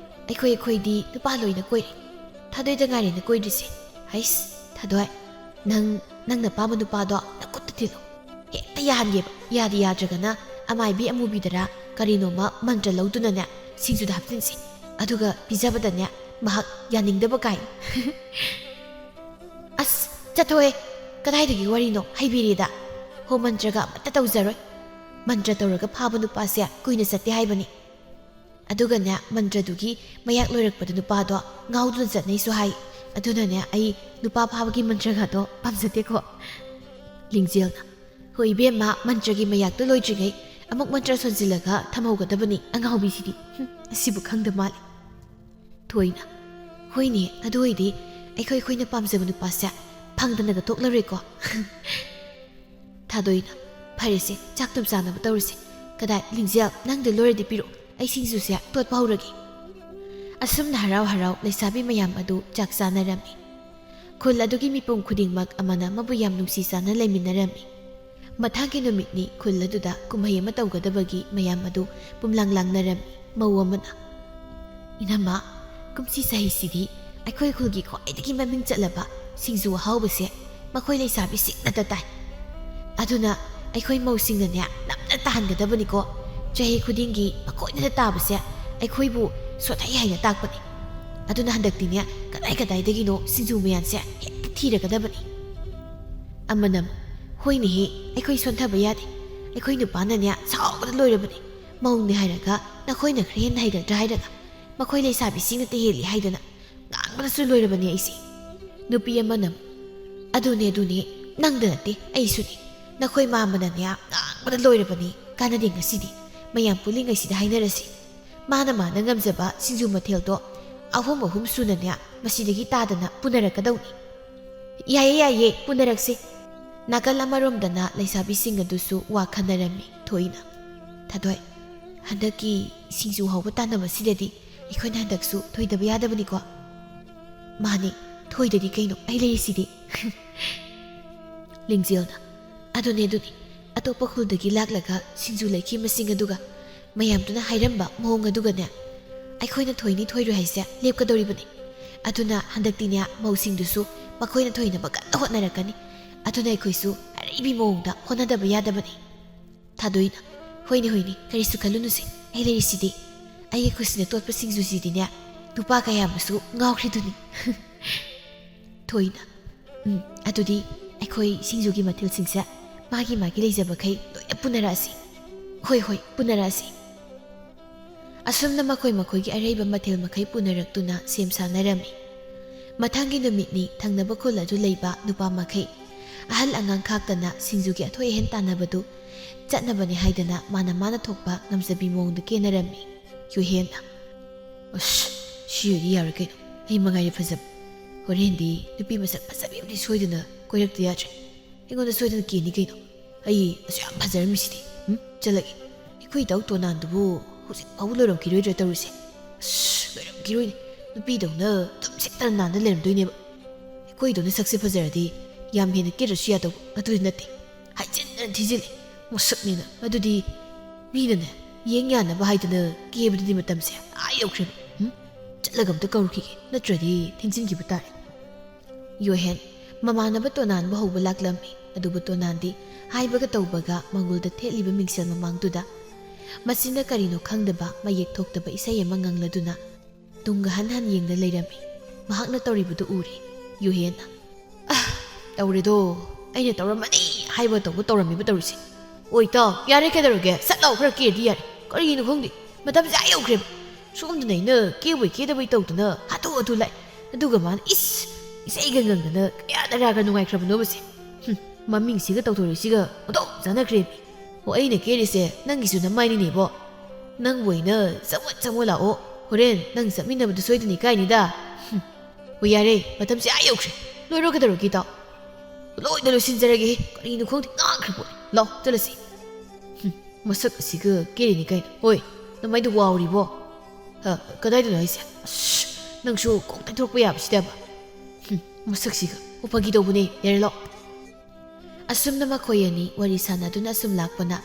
ꯑꯩꯈꯣꯏ, ꯑꯩꯈꯣꯏꯗꯤ ꯅꯨꯄꯥ ꯂꯣꯏꯅ ꯀꯣꯏꯔꯦ꯫ ꯊꯥꯗꯣꯏꯗ ꯉꯥꯏꯔꯦꯅ ꯀꯣꯏꯗ꯭ꯔꯤꯁꯦ꯫ ꯍꯩꯁ, ꯊꯥꯗꯣꯏ, ꯅꯪ, ꯅꯪꯅ ꯑꯄꯥꯝꯕ ꯅꯨꯄꯥꯗꯣ ꯅꯈꯨꯠꯇ ꯊꯤꯜꯂꯣ꯫ ꯍꯦꯛꯇ ꯌꯥꯍꯟꯒꯦꯕ꯫ ꯌꯥꯗ ꯌꯥꯗ꯭ꯔꯒꯅ ꯑꯃꯥꯏꯕꯤ ꯑꯃꯨꯕꯤꯗꯔꯥ ꯀꯔꯤꯅꯣꯃ ꯃꯟꯇ꯭ꯔ ꯂꯧꯗꯨꯅꯅꯦ ꯁꯤꯡꯖꯨꯗ ꯍꯥꯞꯆꯤꯟꯁꯤ꯫ ꯑꯗꯨꯒ ꯄꯤꯖꯕꯗꯅꯦ ꯃꯍꯥꯛ ꯌꯥꯅꯤꯡꯗꯕ ꯀꯥꯏ꯫ ꯑꯁ, ꯆꯠꯊꯣꯛꯑꯦ꯫ ꯀꯗꯥꯏꯗꯒꯤ ꯋꯥꯔꯤꯅꯣ? ꯍꯩꯕꯤꯔꯦꯗ꯫ ꯍꯣ, ꯃꯟꯇ꯭ꯔꯒ ꯑꯃꯠꯇ ꯇꯧꯖꯔꯣꯏ꯫ ꯃꯟꯇ꯭ꯔ ꯇꯧꯔꯒ ꯐꯥꯕ ꯅꯨꯄꯥꯁꯦ ꯀꯨꯏꯅ ꯆꯠꯇꯦ ꯍꯥꯏꯕꯅꯤ꯫ ꯑꯗꯨꯒꯅꯦ, ꯃꯟꯇ꯭ꯔꯗꯨꯒꯤ ꯃꯌꯥꯛ ꯂꯣꯏꯔꯛꯄꯗ ꯅꯨꯄꯥꯗꯣ ꯉꯥꯎꯗꯨꯅ ꯆꯠꯅꯩꯁꯨ ꯍꯥꯏ꯫ ꯑꯗꯨꯅꯅꯦ, ꯑꯩ ꯅꯨꯄꯥ ꯐꯥꯕꯒꯤ ꯃꯟꯇ꯭ꯔꯒꯗꯣ ꯄꯥꯝꯖꯗꯦꯀꯣ꯫ ꯂꯤꯡꯖꯦꯜꯅ, ꯍꯣꯏ ꯏꯕꯦꯝꯃ, ꯃꯟꯇ꯭ꯔꯒꯤ ꯃꯌꯥꯛꯇꯣ ꯂꯣꯏꯗ꯭ꯔꯤꯉꯩ ꯑꯃꯨꯛ ꯃꯟꯇ꯭ꯔ ꯁꯣꯟꯖꯤꯜꯂꯒ ꯊꯝꯍꯧꯒꯗꯕꯅꯤ꯫ ꯑꯉꯥꯎꯕꯤꯁꯤꯗꯤ꯫ ꯍꯨꯝ, ꯑꯁꯤꯕꯨ ꯈꯪꯗ ꯃꯥꯜꯂꯦ꯫ ꯊꯣꯏꯅ, ꯍꯣꯏꯅꯦ, ꯑꯗꯨ ꯑꯣꯏꯗꯤ ꯑꯩꯈꯣꯏ, ꯑꯩꯈꯣꯏꯅ ꯄꯥꯝꯖꯕ ꯅꯨꯄꯥꯁꯦ ꯐꯪꯗꯅꯒ ꯇꯣꯛꯂꯔꯣꯏꯀꯣ꯫ ꯊꯥꯗꯣꯏꯅ, ꯐꯔꯦꯁꯦ, ꯆꯥꯛ ꯇꯨꯝ ꯆꯥꯅꯕ ꯇꯧꯔꯁꯦ꯫ ꯀꯗꯥꯏ, ꯂꯤꯡꯖꯦꯜ, ꯅꯪꯗ ꯂꯣꯏꯔꯗꯤ ꯄꯤꯔꯛꯑꯣ, ꯑꯩ ꯁꯤꯡꯖꯨꯁꯦ ꯇꯣꯠꯄ ꯍꯧꯔꯒꯦ꯫ ꯑꯁꯨꯝꯅ ꯍꯔꯥꯎ ꯍꯔꯥꯎ ꯂꯩꯁꯥꯕꯤ ꯃꯌꯥꯝ ꯑꯗꯨ ꯆꯥꯛ ꯆꯥꯅꯔꯝꯃꯤ꯫ ꯈꯨꯜ ꯑꯗꯨꯒꯤ ꯃꯤꯄꯨꯝ ꯈꯨꯗꯤꯡꯃꯛ ꯑꯃꯅ ꯑꯃꯕꯨ ꯌꯥꯝ ꯅꯨꯡꯁꯤ ꯆꯥꯟꯅ ꯂꯩꯃꯤꯟꯅꯔꯝꯃꯤ꯫ ꯃꯊꯪꯒꯤ ꯅꯨꯃꯤꯠꯅꯤ ꯈꯨꯜ ꯑꯗꯨꯗ ꯀꯨꯝꯍꯩ ꯑꯃ ꯇꯧꯒꯗꯕꯒꯤ ꯃꯌꯥꯝ ꯑꯗꯨ ꯄꯨꯝꯂꯥꯡ ꯂꯥꯡꯅꯔꯝꯃꯤ꯫ ꯃꯧ ꯑꯃꯅ, "ꯏꯅꯝꯃ, ꯀꯨꯝꯁꯤ ꯆꯍꯤꯁꯤꯗꯤ ꯑꯩꯈꯣꯏ ꯈꯨꯜꯒꯤ ꯈ꯭ꯋꯥꯏꯗꯒꯤ ꯃꯃꯤꯡ ꯆꯠꯂꯕ ꯁꯤꯡꯖꯨ ꯑꯍꯥꯎꯕꯁꯦ ꯃꯈꯣꯏ ꯂꯩꯁꯥꯕꯤꯁꯤꯡꯅꯇ ꯇꯥꯏ꯫ ꯑꯗꯨꯅ ꯑꯩꯈꯣꯏ ꯃꯧꯁꯤꯡꯅꯅꯦ ꯅꯝꯅ ꯇꯥꯍꯟꯒꯗꯕꯅꯤꯀꯣ꯫ ꯆꯍꯤ ꯈꯨꯗꯤꯡꯒꯤ ꯃꯈꯣꯏꯅꯇ ꯇꯥꯕꯁꯦ ꯑꯩꯈꯣꯏꯕꯨ ꯁꯣꯊꯩ ꯍꯥꯏꯅ ꯇꯥꯛꯄꯅꯤ꯫ ꯑꯗꯨꯅ ꯍꯟꯗꯛꯇꯤꯅꯦ ꯀꯗꯥꯏ ꯀꯗꯥꯏꯗꯒꯤꯅꯣ ꯁꯤꯡꯖꯨ ꯃꯌꯥꯟꯁꯦ ꯍꯦꯛꯇ ꯊꯤꯔꯒꯗꯕꯅꯤ꯫" ꯑꯃꯅ ꯑꯃꯨꯛ, "ꯍꯣꯏꯅꯦꯍꯦ, ꯑꯩꯈꯣꯏ ꯁꯣꯟꯊꯕ ꯌꯥꯗꯦ꯫ ꯑꯩꯈꯣꯏ ꯅꯨꯄꯥꯅꯅꯦ ꯁꯥꯎꯕꯗ ꯂꯣꯏꯔꯕꯅꯤ꯫ ꯃꯧꯅꯦ ꯍꯥꯏꯔꯒ ꯅꯈꯣꯏꯅ ꯈꯔ ꯍꯦꯟꯅ ꯍꯩꯒꯗ꯭ꯔꯥ ꯍꯥꯏꯔꯒ ꯃꯈꯣꯏ ꯂꯩꯁꯥꯕꯤꯁꯤꯡꯅꯇ ꯍꯦꯜꯂꯤ ꯍꯥꯏꯗꯅ ꯉꯥꯡꯕꯗꯁꯨ ꯂꯣꯏꯔꯕꯅꯤ ꯑꯩꯁꯦ꯫" ꯅꯨꯄꯤ ꯑꯃꯅ ꯑꯃꯨꯛ, "ꯑꯗꯨꯅꯦ, ꯑꯗꯨꯅꯦ, ꯅꯪꯗ ꯅꯠꯇꯦ, ꯑꯩꯁꯨꯅꯤ꯫ ꯅꯈꯣꯏ ꯃꯥꯃꯅꯅꯦ ꯉꯥꯡꯕꯗ ꯂꯣꯏꯔꯕꯅꯤ꯫ ꯀꯥꯟꯅꯗꯦ, ꯉꯁꯤꯗꯤ ꯃꯌꯥꯝ ꯄꯨꯜꯂꯤꯉꯩꯁꯤꯗ ꯍꯥꯏꯅꯔꯁꯤ꯫ ꯃꯥꯅ ꯃꯥꯅ ꯉꯝꯖꯕ ꯁꯤꯡꯖꯨ ꯃꯊꯦꯜꯗꯣ ꯑꯍꯨꯝ ꯑꯍꯨꯝ ꯁꯨꯅꯅꯦ ꯃꯁꯤꯗꯒꯤ ꯇꯥꯗꯅ ꯄꯨꯅꯔꯛꯀꯗꯧꯅꯤ꯫ "ꯌꯥꯏꯌꯦ, ꯌꯥꯏꯌꯦ, ꯄꯨꯅꯔꯛꯁꯤ꯫" ꯅꯥꯀꯜ ꯑꯃꯔꯣꯝꯗꯅ ꯂꯩꯁꯥꯕꯤꯁꯤꯡ ꯑꯗꯨꯁꯨ ꯋꯥ ꯈꯟꯅꯔꯝꯃꯤ ꯊꯣꯏꯅ꯫ "ꯊꯥꯗꯣꯏ, ꯍꯟꯗꯛꯀꯤ ꯁꯤꯡꯖꯨ ꯍꯧꯕ ꯇꯥꯟꯅꯕꯁꯤꯗꯗꯤ ꯑꯩꯈꯣꯏꯅ ꯍꯟꯗꯛꯁꯨ ꯊꯣꯏꯗꯕ ꯌꯥꯗꯕꯅꯤꯀꯣ?" "ꯃꯥꯅꯤ, ꯊꯣꯏꯗꯗꯤ ꯀꯩꯅꯣ, ꯑꯩ ꯂꯩꯔꯤꯁꯤꯗꯤ꯫" ꯂꯤꯡꯖꯦꯜꯅ, "ꯑꯗꯨꯅꯦ, ꯑꯗꯨꯅꯦ, ꯑꯇꯣꯞꯄ ꯈꯨꯜꯗꯒꯤ ꯂꯥꯛꯂꯒ ꯁꯤꯡꯖꯨ ꯂꯩꯈꯤꯕꯁꯤꯡ ꯑꯗꯨꯒ ꯃꯌꯥꯝꯗꯨꯅ ꯍꯥꯏꯔꯝꯕ ꯃꯑꯣꯡ ꯑꯗꯨꯒꯅꯦ, ꯑꯩꯈꯣꯏꯅ ꯊꯣꯏꯅꯤ ꯊꯣꯏꯔꯣꯏ ꯍꯥꯏꯁꯦ ꯂꯦꯞꯀꯗꯧꯔꯤꯕꯅꯤ꯫ ꯑꯗꯨꯅ ꯍꯟꯗꯛꯇꯤꯅꯦ, ꯃꯧꯁꯤꯡꯗꯨꯁꯨ ꯃꯈꯣꯏꯅ ꯊꯣꯏꯅꯕ ꯀꯟꯅ ꯍꯣꯠꯅꯔꯛꯀꯅꯤ꯫ ꯑꯗꯨꯅ ꯑꯩꯈꯣꯏꯁꯨ ꯑꯔꯩꯕꯤ ꯃꯑꯣꯡꯗ ꯍꯣꯠꯅꯗꯕ ꯌꯥꯗꯕꯅꯤ꯫" ꯊꯥꯗꯣꯏꯅ, "ꯍꯣꯏꯅꯦ, ꯍꯣꯏꯅꯦ, ꯀꯔꯤꯁꯨ ꯈꯜꯂꯨꯅꯨꯁꯦ, ꯑꯩ ꯂꯩꯔꯤꯁꯤꯗꯤ꯫ ꯑꯩꯒꯤ ꯈꯨꯠꯁꯤꯅ ꯇꯣꯠꯄ ꯁꯤꯡꯖꯨꯁꯤꯗꯤꯅꯦ, ꯅꯨꯄꯥ ꯀꯌꯥ ꯑꯃꯁꯨ ꯉꯥꯎꯈ꯭ꯔꯤꯗꯨꯅꯤ꯫" ꯊꯣꯏꯅ, "ꯎꯝ, ꯑꯗꯨꯗꯤ ꯑꯩꯈꯣꯏ ꯁꯤꯡꯖꯨꯒꯤ ꯃꯊꯦꯜꯁꯤꯡꯁꯦ ꯃꯥꯒꯤ ꯃꯥꯒꯤ ꯂꯩꯖꯕꯈꯩ ꯂꯣꯏꯅ ꯄꯨꯅꯔꯛꯑꯁꯤ꯫" "ꯍꯣꯏ, ꯍꯣꯏ, ꯄꯨꯅꯔꯛꯑꯁꯤ꯫" ꯑꯁꯨꯝꯅ ꯃꯈꯣꯏ ꯃꯈꯣꯏꯒꯤ ꯑꯔꯩꯕ ꯃꯊꯦꯜ ꯃꯈꯩ ꯄꯨꯅꯔꯛꯇꯨꯅ ꯁꯦꯝ ꯁꯥꯅꯔꯝꯃꯤ꯫ ꯃꯊꯪꯒꯤ ꯅꯨꯃꯤꯠꯅꯤ ꯊꯪꯅꯕ ꯈꯨꯜ ꯑꯗꯨ ꯂꯩꯕ ꯅꯨꯄꯥ ꯃꯈꯩ ꯑꯍꯜ ꯑꯉꯥꯡ ꯈꯥꯛꯇꯅ ꯁꯤꯡꯖꯨꯒꯤ ꯑꯊꯣꯏ ꯑꯍꯦꯟ ꯇꯥꯟꯅꯕꯗꯨ ꯆꯠꯅꯕꯅꯤ ꯍꯥꯏꯗꯅ ꯃꯥꯅ ꯃꯥꯅ ꯊꯣꯛꯄ ꯉꯝꯖꯕꯤ ꯃꯑꯣꯡꯗ ꯀꯦꯅꯔꯝꯃꯤ꯫ ꯌꯨꯍꯦꯟꯅ, "ꯑꯁ, ꯁꯤ ꯑꯣꯏꯗꯤ ꯌꯥꯔꯣꯏ ꯀꯩꯅꯣ, ꯑꯩ ꯃꯉꯥꯏꯔꯦ ꯐꯖꯕ꯫ ꯍꯣꯔꯦꯟꯗꯤ ꯅꯨꯄꯤ ꯃꯁꯛ ꯐꯖꯕꯤ ꯑꯃꯗꯤ ꯁꯣꯏꯗꯅ ꯀꯣꯏꯔꯛꯇ ꯌꯥꯗ꯭ꯔꯦ꯫ ꯑꯩꯉꯣꯟꯗ ꯁꯣꯏꯗꯅ ꯀꯦꯅꯤ ꯀꯩꯅꯣ꯫ ꯑꯩ ꯑꯁꯨꯛ ꯌꯥꯝ ꯐꯖꯔꯝꯃꯤꯁꯤꯗꯤ꯫ ꯎꯝ, ꯆꯠꯂꯒꯦ꯫ ꯑꯩꯈꯣꯏ ꯏꯇꯥꯎ ꯇꯣꯅꯥꯟꯗꯨꯕꯨ ꯍꯧꯖꯤꯛ ꯐꯥꯎꯕ ꯂꯣꯏꯔꯝꯈꯤꯔꯣꯏꯗ꯭ꯔꯥ ꯇꯧꯔꯤꯁꯦ? ꯑꯁ, ꯂꯣꯏꯔꯝꯈꯤꯔꯣꯏꯅꯦ꯫ ꯅꯨꯄꯤꯗꯧꯅ ꯑꯗꯨꯝ ꯁꯤꯠꯇꯅ ꯅꯥꯟꯅ ꯂꯩꯔꯝꯗꯣꯏꯅꯦꯕ꯫ ꯑꯩꯈꯣꯏꯗꯧꯅ ꯁꯛꯁꯦ ꯐꯖꯔꯗꯤ ꯌꯥꯝ ꯍꯦꯟꯅ ꯀꯦꯗ꯭ꯔꯁꯨ ꯌꯥꯗꯧꯕ ꯑꯗꯨꯗꯤ ꯅꯠꯇꯦ꯫ ꯍꯥꯏꯖꯤꯟꯅ ꯊꯤꯖꯤꯜꯂꯦ꯫ ꯃꯁꯛꯅꯦꯅ꯫ ꯑꯗꯨꯗꯤ ꯃꯤꯅꯅꯦ, ꯌꯦꯡ ꯌꯥꯅꯕ ꯍꯥꯏꯗꯅ ꯀꯦꯕꯗꯗꯤ ꯃꯇꯝꯁꯦ ꯑꯥ ꯌꯧꯈ꯭ꯔꯦꯕ꯫ ꯎꯝ? ꯆꯠꯂꯒ ꯑꯝꯇ ꯀꯧꯔꯨꯈꯤꯒꯦ, ꯅꯠꯇ꯭ꯔꯗꯤ ꯊꯦꯡꯖꯤꯟꯈꯤꯕ ꯇꯥꯔꯦ꯫" ꯌꯣꯍꯦꯟ, ꯃꯃꯥꯟꯅꯕ ꯇꯣꯅꯥꯟꯕꯨ ꯍꯧꯕ ꯂꯥꯛꯂꯝꯃꯤ꯫ ꯑꯗꯨꯕꯨ ꯇꯣꯅꯥꯟꯗꯤ ꯍꯥꯏꯕꯒ ꯇꯧꯕꯒ ꯃꯪꯒꯣꯜꯗ ꯊꯦꯠꯂꯤꯕ ꯃꯤꯡꯁꯦꯜ ꯃꯃꯥꯡꯗꯨꯗ ꯃꯁꯤꯅ ꯀꯔꯤꯅꯣ ꯈꯪꯗꯕ ꯃꯌꯦꯛ ꯊꯣꯛꯇꯕ ꯏꯁꯩ ꯑꯃ ꯉꯪꯂꯗꯨꯅ ꯇꯨꯡꯒ ꯍꯟ ꯍꯟ ꯌꯦꯡꯗ ꯂꯩꯔꯝꯃꯤ꯫ ꯃꯍꯥꯛꯅ ꯇꯧꯔꯤꯕꯗꯨ ꯎꯔꯦ ꯌꯨꯍꯦꯟꯅ꯫ "ꯑꯍ, ꯇꯧꯔꯦꯗꯣ, ꯑꯩꯅ ꯇꯧꯔꯝꯃꯅꯤ ꯍꯥꯏꯕ ꯇꯧꯕ ꯇꯧꯔꯝꯃꯤꯕ ꯇꯧꯔꯤꯁꯦ꯫ ꯑꯣꯏ ꯇꯥꯎ, ꯌꯥꯔꯦ, ꯀꯩꯗꯧꯔꯒꯦ? ꯁꯠ ꯂꯥꯎ ꯈꯔ ꯀꯦꯔꯗꯤ ꯌꯥꯔꯦ꯫ ꯀꯔꯤꯒꯤꯅꯣ ꯈꯪꯗꯦ, ꯃꯇꯝꯁꯦ ꯑꯥ ꯌꯧꯈ꯭ꯔꯦꯕ꯫ ꯁꯣꯝꯗꯅ ꯑꯩꯅ ꯀꯦꯕꯣꯏ ꯀꯦꯗꯕꯣꯏ ꯇꯧꯗꯅ ꯍꯥꯊꯨ ꯍꯥꯊꯨ ꯂꯥꯛꯑꯦ, ꯑꯗꯨꯒ ꯃꯥꯅ ꯏꯁ, ꯏꯁꯩꯒ ꯉꯪꯗꯅ ꯀꯌꯥꯗ ꯔꯥꯒ ꯅꯨꯡꯉꯥꯏꯈ꯭ꯔꯕꯅꯣꯕꯁꯦ꯫ ꯍꯨꯝ, ꯃꯃꯤꯡꯁꯤꯒ ꯇꯧꯊꯣꯔꯛꯏꯁꯤꯒ ꯑꯣꯟꯊꯣꯛ ꯆꯥꯟꯅꯈ꯭ꯔꯦꯃꯤ꯫ ꯑꯣ, ꯑꯩꯅ ꯀꯦꯔꯤꯁꯦ ꯅꯪꯒꯤꯁꯨ ꯅꯃꯥꯏꯅꯤꯅꯦꯕꯣ꯫ ꯅꯪꯕꯨ ꯑꯩꯅ ꯆꯪꯉꯣ ꯆꯪꯉꯣ ꯂꯥꯛꯑꯣ, ꯍꯣꯔꯦꯟ ꯅꯪ ꯆꯠꯃꯤꯟꯅꯕꯗꯨ ꯁꯣꯏꯗꯅ ꯏꯀꯥꯏꯅꯤꯗ꯫ ꯍꯨꯝ꯫ ꯍꯣꯏ, ꯌꯥꯔꯦ, ꯃꯇꯝꯁꯦ ꯑꯥ ꯌꯧꯈ꯭ꯔꯦ꯫ ꯂꯣꯏꯔꯣ, ꯀꯩꯗꯧꯔꯒꯦ, ꯏꯇꯥꯎ? ꯂꯣꯏꯗ ꯂꯣꯏꯁꯤꯟꯖꯔꯒꯦ꯫ ꯀꯔꯤꯅꯣ ꯈꯪꯗꯦ, ꯉꯥꯡꯈ꯭ꯔ ꯄꯣꯠꯅꯤ꯫ ꯂꯥꯎ, ꯆꯠꯂꯁꯤ꯫ ꯍꯨꯝ, ꯃꯁꯛ ꯑꯁꯤꯒ ꯀꯦꯔꯤꯅꯤ ꯀꯥꯏꯅ꯫ ꯍꯣꯏ, ꯅꯃꯥꯏꯗꯨ ꯋꯥꯎꯔꯤꯕꯣ? ꯍ, ꯀꯗꯥꯏꯗꯅꯣ ꯍꯥꯏꯁꯦ? ꯑꯁ, ꯅꯪꯁꯨ ꯀꯣꯛ ꯇꯩꯊꯣꯔꯛꯄ ꯌꯥꯕꯁꯤꯗꯕ꯫ ꯍꯨꯝ, ꯃꯁꯛꯁꯤꯒ꯫ ꯑꯣ, ꯐꯥꯒꯤ ꯇꯧꯕꯅꯦ, ꯌꯥꯔꯦ, ꯂꯥꯎ꯫ ꯑꯁꯨꯝꯅ ꯃꯈꯣꯏ ꯑꯅꯤ ꯋꯥꯔꯤ ꯁꯥꯟꯅꯗꯨꯅ ꯁꯨꯝ ꯂꯥꯛꯄꯅ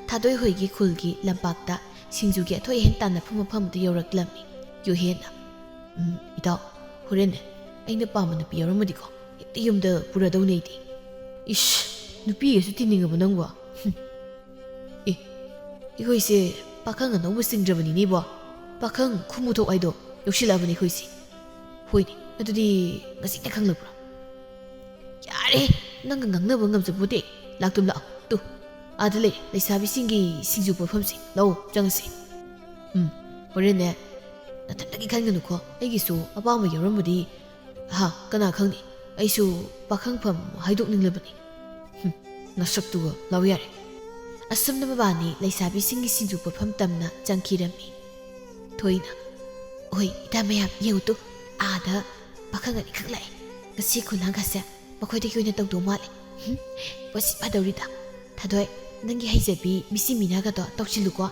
ꯊꯥꯗꯣꯏ ꯍꯣꯏꯒꯤ ꯈꯨꯜꯒꯤ ꯂꯝꯄꯥꯛꯇ ꯁꯤꯡꯖꯨꯒꯤ ꯑꯊꯣꯏ ꯑꯍꯦꯟ ꯇꯥꯟꯅꯐꯝ ꯃꯐꯝꯗꯨ ꯌꯧꯔꯛꯂꯝꯃꯤ꯫ ꯌꯨꯍꯦꯟꯅ, "ꯎꯝ, ꯏꯇꯥꯎ, ꯍꯣꯔꯦꯟꯅꯦ ꯑꯩꯅ ꯄꯥꯝꯕ ꯅꯨꯄꯤ ꯌꯥꯎꯔꯝꯃꯗꯤꯀꯣ, ꯍꯦꯛꯇ ꯌꯨꯝꯗ ꯄꯨꯔꯗꯧꯅꯦ ꯑꯩꯗꯤ꯫" "ꯏꯁ, ꯅꯨꯄꯤꯒꯁꯨ ꯇꯤꯟꯅꯤꯡꯉꯕ ꯅꯪꯕꯣ?" "ꯍꯨꯝ, ꯑꯦ, ꯑꯩꯈꯣꯏꯁꯦ ꯄꯥꯈꯪ ꯑꯅꯧꯕ ꯆꯤꯡꯗ꯭ꯔꯕꯅꯤꯅꯦꯕꯣ꯫ ꯄꯥꯈꯪ ꯈꯨꯃꯨꯊꯣꯛ ꯍꯥꯏꯗꯣ ꯌꯧꯁꯤꯜꯂꯛꯑꯕꯅꯤ ꯑꯩꯈꯣꯏꯁꯦ꯫" "ꯍꯣꯏꯅꯦ, ꯑꯗꯨꯗꯤ ꯉꯁꯤꯅ ꯈꯪꯂꯛꯄ꯭ꯔꯣ?" "ꯌꯥꯔꯦ, ꯅꯪꯒ ꯉꯥꯡꯅꯕ ꯉꯝꯖꯄꯣꯠꯇꯦ꯫ ꯂꯥꯛꯇꯨꯝ ꯂꯥꯛꯑꯣ, ꯇꯨ, ꯑꯥꯗ ꯂꯩ ꯂꯩꯁꯥꯕꯤꯁꯤꯡꯒꯤ ꯁꯤꯡꯖꯨ ꯄꯣꯠꯐꯝꯁꯦ, ꯂꯥꯛꯑꯣ, ꯆꯪꯉꯁꯤ꯫" "ꯎꯝ, ꯍꯣꯔꯦꯟꯅꯦ ꯅꯊꯟꯇꯒꯤ ꯈꯟꯒꯅꯨꯀꯣ, ꯑꯩꯒꯤꯁꯨ ꯑꯄꯥꯝꯕ ꯌꯥꯎꯔꯝꯕꯗꯤ, ꯍꯥ, ꯀꯅꯥ ꯈꯪꯅꯤ? ꯑꯩꯁꯨ ꯄꯥꯈꯪꯐꯝ ꯍꯥꯏꯗꯣꯛꯅꯤꯡꯂꯕꯅꯤ꯫" "ꯍꯨꯝ, ꯅꯁꯛꯇꯨꯒ, ꯂꯥꯛꯑꯣ ꯌꯥꯔꯦ꯫" ꯑꯁꯨꯝꯅ ꯃꯕꯥꯅꯤ ꯂꯩꯁꯥꯕꯤꯁꯤꯡꯒꯤ ꯁꯤꯡꯖꯨ ꯄꯣꯠꯐꯝ ꯇꯝꯅ ꯆꯪꯈꯤꯔꯝꯃꯤ꯫ ꯊꯣꯏꯅ, "ꯍꯣꯏ, ꯏꯇꯥ ꯃꯌꯥꯝ, ꯌꯦꯡꯉꯨ ꯇꯨ, ꯑꯥꯗ ꯄꯥꯈꯪ ꯑꯅꯤꯈꯛ ꯂꯥꯛꯑꯦ꯫ ꯉꯁꯤ ꯈꯨꯂꯥꯡꯒꯁꯦ ꯃꯈꯣꯏꯗꯒꯤ ꯑꯣꯏꯅ ꯇꯧꯗꯧ ꯃꯥꯜꯂꯦ꯫ ꯍꯨꯝ, ꯄꯣꯠꯁꯤ ꯐꯗꯧꯔꯤꯗ꯫ ꯊꯥꯗꯣꯏ, ꯅꯪꯒꯤ ꯍꯩꯖꯕꯤ ꯃꯤꯁꯤ ꯃꯤꯅꯥꯒꯗꯣ ꯇꯧꯁꯤꯜꯂꯨꯀꯣ꯫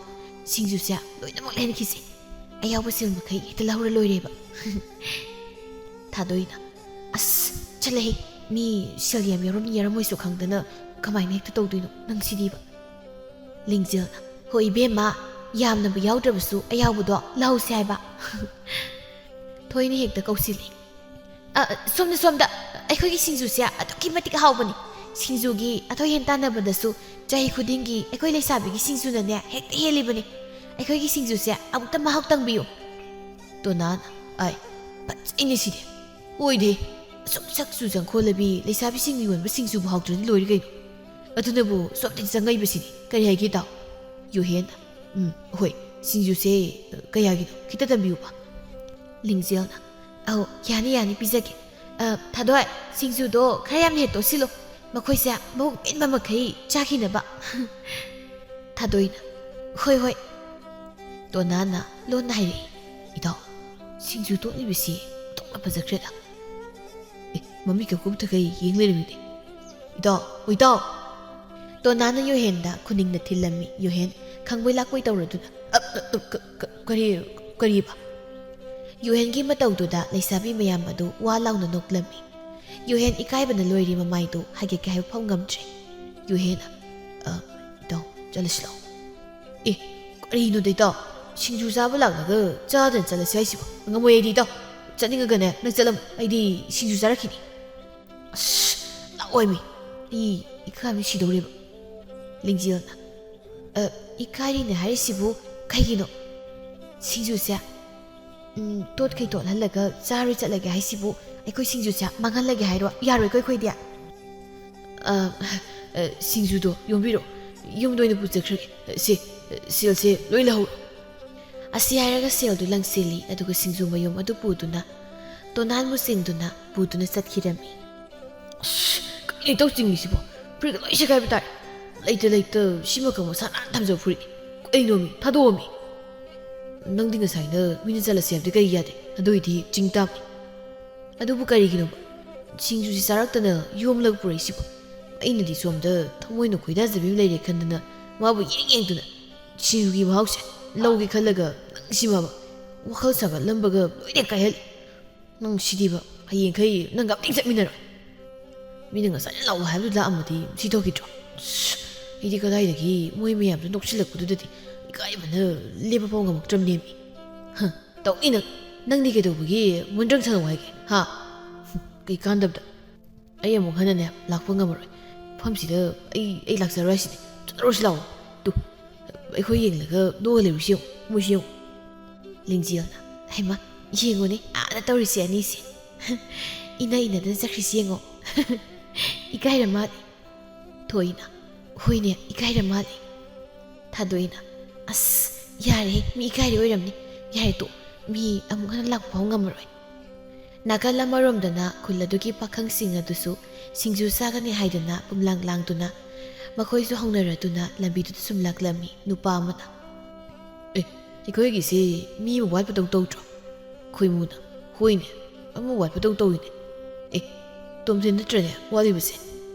ꯁꯤꯡꯖꯨꯁꯦ ꯂꯣꯏꯅꯃꯛ ꯂꯩꯍꯟꯈꯤꯁꯦ꯫ ꯑꯌꯥꯎꯕ ꯁꯦꯜ ꯃꯈꯩ ꯍꯦꯛꯇ ꯂꯧꯔ ꯂꯣꯏꯔꯦꯕ꯫" ꯊꯥꯗꯣꯏꯅ, "ꯑꯁ, ꯆꯠꯂꯍꯦ, ꯃꯤ ꯁꯦꯜ ꯌꯥꯝ ꯌꯥꯎꯔꯝꯅꯤ ꯌꯥꯎꯔꯝꯃꯣꯏꯁꯨ ꯈꯪꯗꯅ ꯀꯃꯥꯏꯅ ꯍꯦꯛꯇ ꯇꯧꯗꯣꯏꯅꯣ ꯅꯪꯁꯤꯗꯤꯕ?" ꯂꯤꯡꯖꯦꯜꯅ, "ꯍꯣꯏ ꯏꯕꯦꯝꯃ, ꯌꯥꯝꯅꯕꯨ ꯌꯥꯎꯗ꯭ꯔꯕꯁꯨ ꯑꯌꯥꯎꯕꯗꯣ ꯂꯧꯍꯧꯁꯦ ꯍꯥꯏꯕ꯫" ꯊꯣꯏꯅ ꯍꯦꯛꯇ ꯀꯧꯁꯤꯜꯂꯤ꯫ "ꯑ, ꯁꯣꯝꯗ, ꯁꯣꯝꯗ, ꯑꯩꯈꯣꯏꯒꯤ ꯁꯤꯡꯖꯨꯁꯦ ꯑꯗꯨꯛꯀꯤ ꯃꯇꯤꯛ ꯍꯥꯎꯕꯅꯤ꯫ ꯁꯤꯡꯖꯨꯒꯤ ꯑꯊꯣꯏ ꯍꯦꯟ ꯇꯥꯟꯅꯕꯗꯁꯨ ꯆꯍꯤ ꯈꯨꯗꯤꯡꯒꯤ ꯑꯩꯈꯣꯏ ꯂꯩꯁꯥꯕꯤꯒꯤ ꯁꯤꯡꯖꯨꯅꯅꯦ ꯍꯦꯛꯇ ꯍꯦꯜꯂꯤꯕꯅꯤ꯫ ꯑꯩꯈꯣꯏꯒꯤ ꯁꯤꯡꯖꯨꯁꯦ ꯑꯃꯨꯛꯇ ꯃꯍꯥꯎ ꯇꯪꯕꯤꯌꯨ꯫" ꯇꯣꯅꯥꯅ, "ꯑꯥꯏ, ꯐꯠꯖꯩꯅꯦ ꯁꯤꯗꯤ꯫ ꯑꯣꯏꯗꯦ, ꯑꯁꯨꯛ ꯁꯛ ꯆꯨ ꯆꯪꯈꯣꯜꯂꯕꯤ ꯂꯩꯁꯥꯕꯤꯁꯤꯡꯅ ꯌꯣꯟꯕ ꯁꯤꯡꯖꯨꯕꯨ ꯍꯥꯎꯇ꯭ꯔꯗꯤ ꯂꯣꯏꯔꯦ ꯀꯩꯅꯣ꯫ ꯑꯗꯨꯅꯕꯨ ꯁꯣꯝꯗꯒꯤ ꯆꯪꯉꯛꯏꯕꯁꯤꯅꯤ꯫ ꯀꯔꯤ ꯍꯥꯏꯒꯦ, ꯏꯇꯥꯎ?" ꯌꯨꯍꯦꯟꯅ, "ꯎꯝ, ꯍꯣꯏ, ꯁꯤꯡꯖꯨꯁꯦ, ꯑ, ꯀꯌꯥꯒꯤꯅꯣ? ꯈꯤꯇ ꯇꯝꯕꯤꯌꯨꯕ꯫" ꯂꯤꯡꯖꯦꯜꯅ, "ꯑꯧ, ꯌꯥꯅꯤ, ꯌꯥꯅꯤ, ꯄꯤꯖꯒꯦ꯫ ꯑ, ꯊꯥꯗꯣꯏ, ꯁꯤꯡꯖꯨꯗꯣ ꯈꯔ ꯌꯥꯝꯅ ꯍꯦꯛ ꯇꯣꯠꯁꯤꯜꯂꯣ꯫ ꯃꯈꯣꯏꯁꯦ ꯃꯕꯨꯛ ꯄꯦꯟꯕ ꯃꯈꯩ ꯆꯥꯈꯤꯅꯕ꯫" ꯊꯥꯗꯣꯏꯅ, "ꯍꯣꯏ, ꯍꯣꯏ꯫" ꯇꯣꯅꯥꯅ ꯂꯣꯟꯅ ꯍꯥꯏꯔꯛꯏ, ꯏꯇꯥꯎ, ꯁꯤꯡꯖꯨ ꯇꯣꯠꯂꯤꯕꯁꯤ ꯑꯣꯟꯊꯣꯛꯅ ꯐꯖꯈ꯭ꯔꯦꯗ꯫ ꯑꯦ, ꯃꯃꯤꯠꯀ ꯀꯨꯞꯊꯈꯩ ꯌꯦꯡ ꯂꯩꯔꯝꯃꯤꯅꯦ꯫ ꯏꯇꯥꯎ, ꯑꯣ ꯏꯇꯥꯎ! ꯇꯣꯅꯥꯅ ꯌꯨꯍꯦꯟꯗ ꯈꯨꯅꯤꯡꯅ ꯊꯤꯜꯂꯝꯃꯤ꯫ ꯌꯨꯍꯦꯟ ꯈꯪꯕꯣꯏ ꯂꯥꯛꯄꯣꯏ ꯇꯧꯔꯗꯨꯅ, "ꯑ, ꯑ, ꯑ, ꯀ-, ꯀ-, ꯀꯔꯤ, ꯀꯔꯤꯕ?" ꯌꯨꯍꯦꯟꯒꯤ ꯃꯇꯧꯗꯨꯗ ꯂꯩꯁꯥꯕꯤ ꯃꯌꯥꯝ ꯑꯗꯨ ꯋꯥ ꯂꯥꯎꯅ ꯅꯣꯛꯂꯝꯃꯤ꯫ ꯌꯨꯍꯦꯟ ꯏꯀꯥꯏꯕꯅ ꯂꯣꯏꯔꯦ, ꯃꯃꯥꯏꯗꯨ ꯍꯥꯏꯒꯠꯀꯦ ꯍꯥꯏꯕ ꯐꯥꯎ ꯉꯝꯗ꯭ꯔꯦ꯫ ꯌꯨꯍꯦꯟꯅ, "ꯑ, ꯏꯇꯥꯎ, ꯆꯠꯂꯁꯤ ꯂꯥꯛꯑꯣ꯫" "ꯑꯦ, ꯀꯔꯤꯅꯣꯗ ꯏꯇꯥꯎ? ꯁꯤꯡꯖꯨ ꯆꯥꯕ ꯂꯥꯛꯂꯒ ꯆꯥꯗꯅ ꯆꯠꯂꯁꯤ ꯍꯥꯏꯁꯤꯕꯣ? ꯉꯝꯃꯣꯏ ꯑꯩꯗꯤ ꯏꯇꯥꯎ꯫ ꯆꯠꯅꯤꯡꯉꯒꯅꯦ ꯅꯪ ꯆꯠꯂꯝꯃꯣ, ꯑꯩꯗꯤ ꯁꯤꯡꯖꯨ ꯆꯥꯔꯛꯈꯤꯅꯤ꯫" "ꯑꯁ, ꯂꯥꯛꯑꯣꯏꯃꯤ, ꯑꯩ ꯏꯀꯥꯏꯕꯅ ꯁꯤꯗꯧꯔꯦꯕ꯫" ꯂꯤꯡꯖꯦꯜꯅ, "ꯑ, ꯏꯀꯥꯏꯔꯤꯅꯦ ꯍꯥꯏꯔꯤꯁꯤꯕꯨ ꯀꯩꯒꯤꯅꯣ? ꯁꯤꯡꯖꯨꯁꯦ, ꯎꯝ, ꯇꯣꯠꯈꯩ ꯇꯣꯠꯍꯜꯂꯒ ꯆꯥꯔꯣꯏ ꯆꯠꯂꯒꯦ ꯍꯥꯏꯁꯤꯕꯨ ꯑꯩꯈꯣꯏ ꯁꯤꯡꯖꯨꯁꯦ ꯃꯥꯡꯍꯜꯂꯒꯦ ꯍꯥꯏꯔꯣ? ꯌꯥꯔꯣꯏꯀꯣ ꯑꯩꯈꯣꯏꯗꯤ꯫" "ꯑ, ꯑ, ꯁꯤꯡꯖꯨꯗꯣ ꯌꯣꯝꯕꯤꯔꯣ, ꯌꯨꯝꯗ ꯑꯣꯏꯅ ꯄꯨꯖꯈ꯭ꯔꯒꯦ꯫ ꯁꯦ, ꯁꯦꯜꯁꯦ ꯂꯣꯏ ꯂꯧꯍꯧꯔꯣ꯫" ꯑꯁꯤ ꯍꯥꯏꯔꯒ ꯁꯦꯜꯗꯨ ꯂꯪꯁꯤꯜꯂꯤ, ꯑꯗꯨꯒ ꯁꯤꯡꯖꯨ ꯃꯌꯨꯝ ꯑꯗꯨ ꯄꯨꯗꯨꯅ ꯇꯣꯅꯥꯟꯕꯨ ꯆꯤꯡꯗꯨꯅ ꯄꯨꯗꯨꯅ ꯆꯠꯈꯤꯔꯝꯃꯤ꯫ "ꯑꯁ, ꯀꯩꯅꯣ ꯏꯇꯥꯎ ꯆꯤꯡꯉꯤꯁꯤꯕꯣ? ꯐꯨꯔꯤꯠꯀ ꯂꯣꯏ ꯁꯦꯒꯥꯏꯕ ꯇꯥꯔꯦ꯫ ꯂꯩꯇ ꯂꯩꯇ ꯁꯤꯃꯈꯛ ꯃꯁꯥ ꯅꯥꯟꯅ ꯊꯝꯖꯕ ꯐꯨꯔꯤꯠꯅꯤ꯫ ꯀꯩꯅꯣꯃꯤ, ꯊꯥꯗꯣꯛꯑꯣꯃꯤ꯫ ꯅꯪꯗꯤ ꯉꯁꯥꯏꯅ ꯃꯤꯅ ꯆꯠꯂꯁꯤ ꯍꯥꯏꯕꯗꯤ ꯀꯩ ꯌꯥꯗꯦ? ꯑꯗꯨ ꯑꯣꯏꯗꯤ ꯆꯤꯡ ꯇꯥꯕꯅꯤ꯫" "ꯑꯗꯨꯕꯨ ꯀꯔꯤꯒꯤꯅꯣꯕ? ꯁꯤꯡꯖꯨꯁꯤ ꯆꯥꯔꯛꯇꯅ ꯌꯣꯝꯂꯒ ꯄꯨꯔꯛꯏꯁꯤꯕꯣ? ꯑꯩꯅꯗꯤ ꯁꯣꯝꯗ ꯊꯃꯣꯏꯅ ꯈꯣꯏꯗꯥꯖꯕꯤ ꯑꯃ ꯂꯩꯔꯦ ꯈꯟꯗꯅ ꯃꯥꯕꯨ ꯌꯦꯡ ꯌꯦꯡꯗꯨꯅ ꯁꯤꯡꯖꯨꯒꯤ ꯃꯍꯥꯎꯁꯦ ꯂꯧꯒꯦ ꯈꯜꯂꯒ ꯅꯪꯁꯤꯃꯕ ꯋꯥꯈꯜ ꯁꯥꯒꯠꯂꯝꯕꯒ ꯂꯣꯏꯅ ꯀꯥꯏꯍꯜꯂꯤ꯫ ꯅꯪ ꯁꯤꯗꯤꯕ, ꯍꯌꯦꯡꯈꯩ ꯅꯪꯒ ꯑꯝꯇ ꯆꯠꯃꯤꯟꯅꯔꯣꯏ꯫ ꯃꯤꯅ ꯉꯁꯥꯏꯅ ꯂꯥꯛꯑꯣ ꯍꯥꯏꯕꯗꯨ ꯂꯥꯛꯑꯝꯃꯗꯤ ꯁꯤ ꯊꯣꯛꯈꯤꯗ꯭ꯔꯣ? ꯑꯁ, ꯑꯩꯗꯤ ꯀꯗꯥꯏꯗꯒꯤ ꯃꯣꯏ ꯃꯌꯥꯝꯗꯨ ꯅꯣꯛꯁꯤꯜꯂꯛꯄꯗꯨꯗꯗꯤ ꯏꯀꯥꯏꯕꯅ ꯂꯦꯞꯄ ꯐꯥꯎ ꯉꯝꯃꯛꯇ꯭ꯔꯕꯅꯦꯃꯤ꯫ ꯍ, ꯇꯧꯅꯤ ꯅꯪ꯫ ꯅꯪꯗꯤ ꯀꯩꯗꯧꯕꯒꯤ ꯃꯨꯟꯗ꯭ꯔꯪ ꯁꯪꯉꯧ ꯍꯥꯏꯒꯦ? ꯍꯥ? ꯀꯩ ꯀꯥꯟꯗꯕꯗ꯫ ꯑꯩ ꯑꯃꯨꯛ ꯍꯟꯅꯅꯦ ꯂꯥꯛꯄ ꯉꯝꯃꯔꯣꯏ꯫ ꯃꯐꯝꯁꯤꯗ ꯑꯩ, ꯑꯩ ꯂꯥꯛꯆꯔꯣꯏ ꯍꯥꯏꯁꯤꯅꯤ꯫ ꯆꯠꯂꯔꯣꯏꯁꯤ ꯂꯥꯛꯑꯣ꯫ ꯇꯨ, ꯑꯩꯈꯣꯏ ꯌꯦꯡꯂꯒ ꯅꯣꯛꯑ ꯂꯩꯔꯨꯁꯤ ꯌꯦꯡꯉꯨ, ꯃꯣꯏꯁꯤ ꯌꯦꯡꯉꯨ꯫ ꯂꯤꯡꯖꯦꯜꯅ, "ꯍꯩꯃꯥ, ꯌꯦꯡꯉꯨꯅꯦ, ꯑꯥꯗ ꯇꯧꯔꯤꯁꯦ ꯑꯅꯤꯁꯦ꯫ ꯏꯅ ꯏꯅꯗꯅ ꯆꯠꯈ꯭ꯔꯤꯁꯤ ꯌꯦꯡꯉꯣ꯫" ꯏꯀꯥꯏꯔ ꯃꯥꯜꯂꯦ꯫ ꯊꯣꯏꯅ, "ꯍꯣꯏꯅꯦ, ꯏꯀꯥꯏꯔ ꯃꯥꯜꯂꯦ꯫" ꯊꯥꯗꯣꯏꯅ, "ꯑꯁ, ꯌꯥꯔꯦꯍꯦ, ꯃꯤ ꯏꯀꯥꯏꯔꯤ ꯑꯣꯏꯔꯝꯅꯤ꯫ ꯌꯥꯔꯦ ꯇꯣ, ꯃꯤ ꯑꯃꯨꯛ ꯍꯟꯅ ꯂꯥꯛꯄ ꯐꯥꯎ ꯉꯝꯃꯔꯣꯏ꯫" ꯅꯥꯀꯜ ꯑꯃꯔꯣꯝꯗꯅ ꯈꯨꯜ ꯑꯗꯨꯒꯤ ꯄꯥꯈꯪꯁꯤꯡ ꯑꯗꯨꯁꯨ ꯁꯤꯡꯖꯨ ꯆꯥꯒꯅꯤ ꯍꯥꯏꯗꯨꯅ ꯄꯨꯝꯂꯥꯡ ꯂꯥꯡꯗꯨꯅ ꯃꯈꯣꯏꯁꯨ ꯍꯧꯅꯔꯗꯨꯅ ꯂꯝꯕꯤꯗꯨꯗ ꯁꯨꯝ ꯂꯥꯛꯂꯝꯃꯤ꯫ ꯅꯨꯄꯥ ꯑꯃꯅ, "ꯑꯦ, ꯑꯩꯈꯣꯏꯒꯤꯁꯤ ꯃꯤ ꯑꯃ ꯋꯥꯠꯄꯗꯧ ꯇꯧꯗ꯭ꯔꯣ? ꯈꯣꯏꯃꯨꯅ, ꯍꯣꯏꯅꯦ, ꯑꯃ ꯋꯥꯠꯄꯗꯧ ꯇꯧꯏꯅꯦ꯫ ꯑꯦ, ꯇꯣꯝꯊꯤꯟ ꯅꯠꯇ꯭ꯔꯅꯦ ꯋꯥꯠꯂꯤꯕꯁꯦ?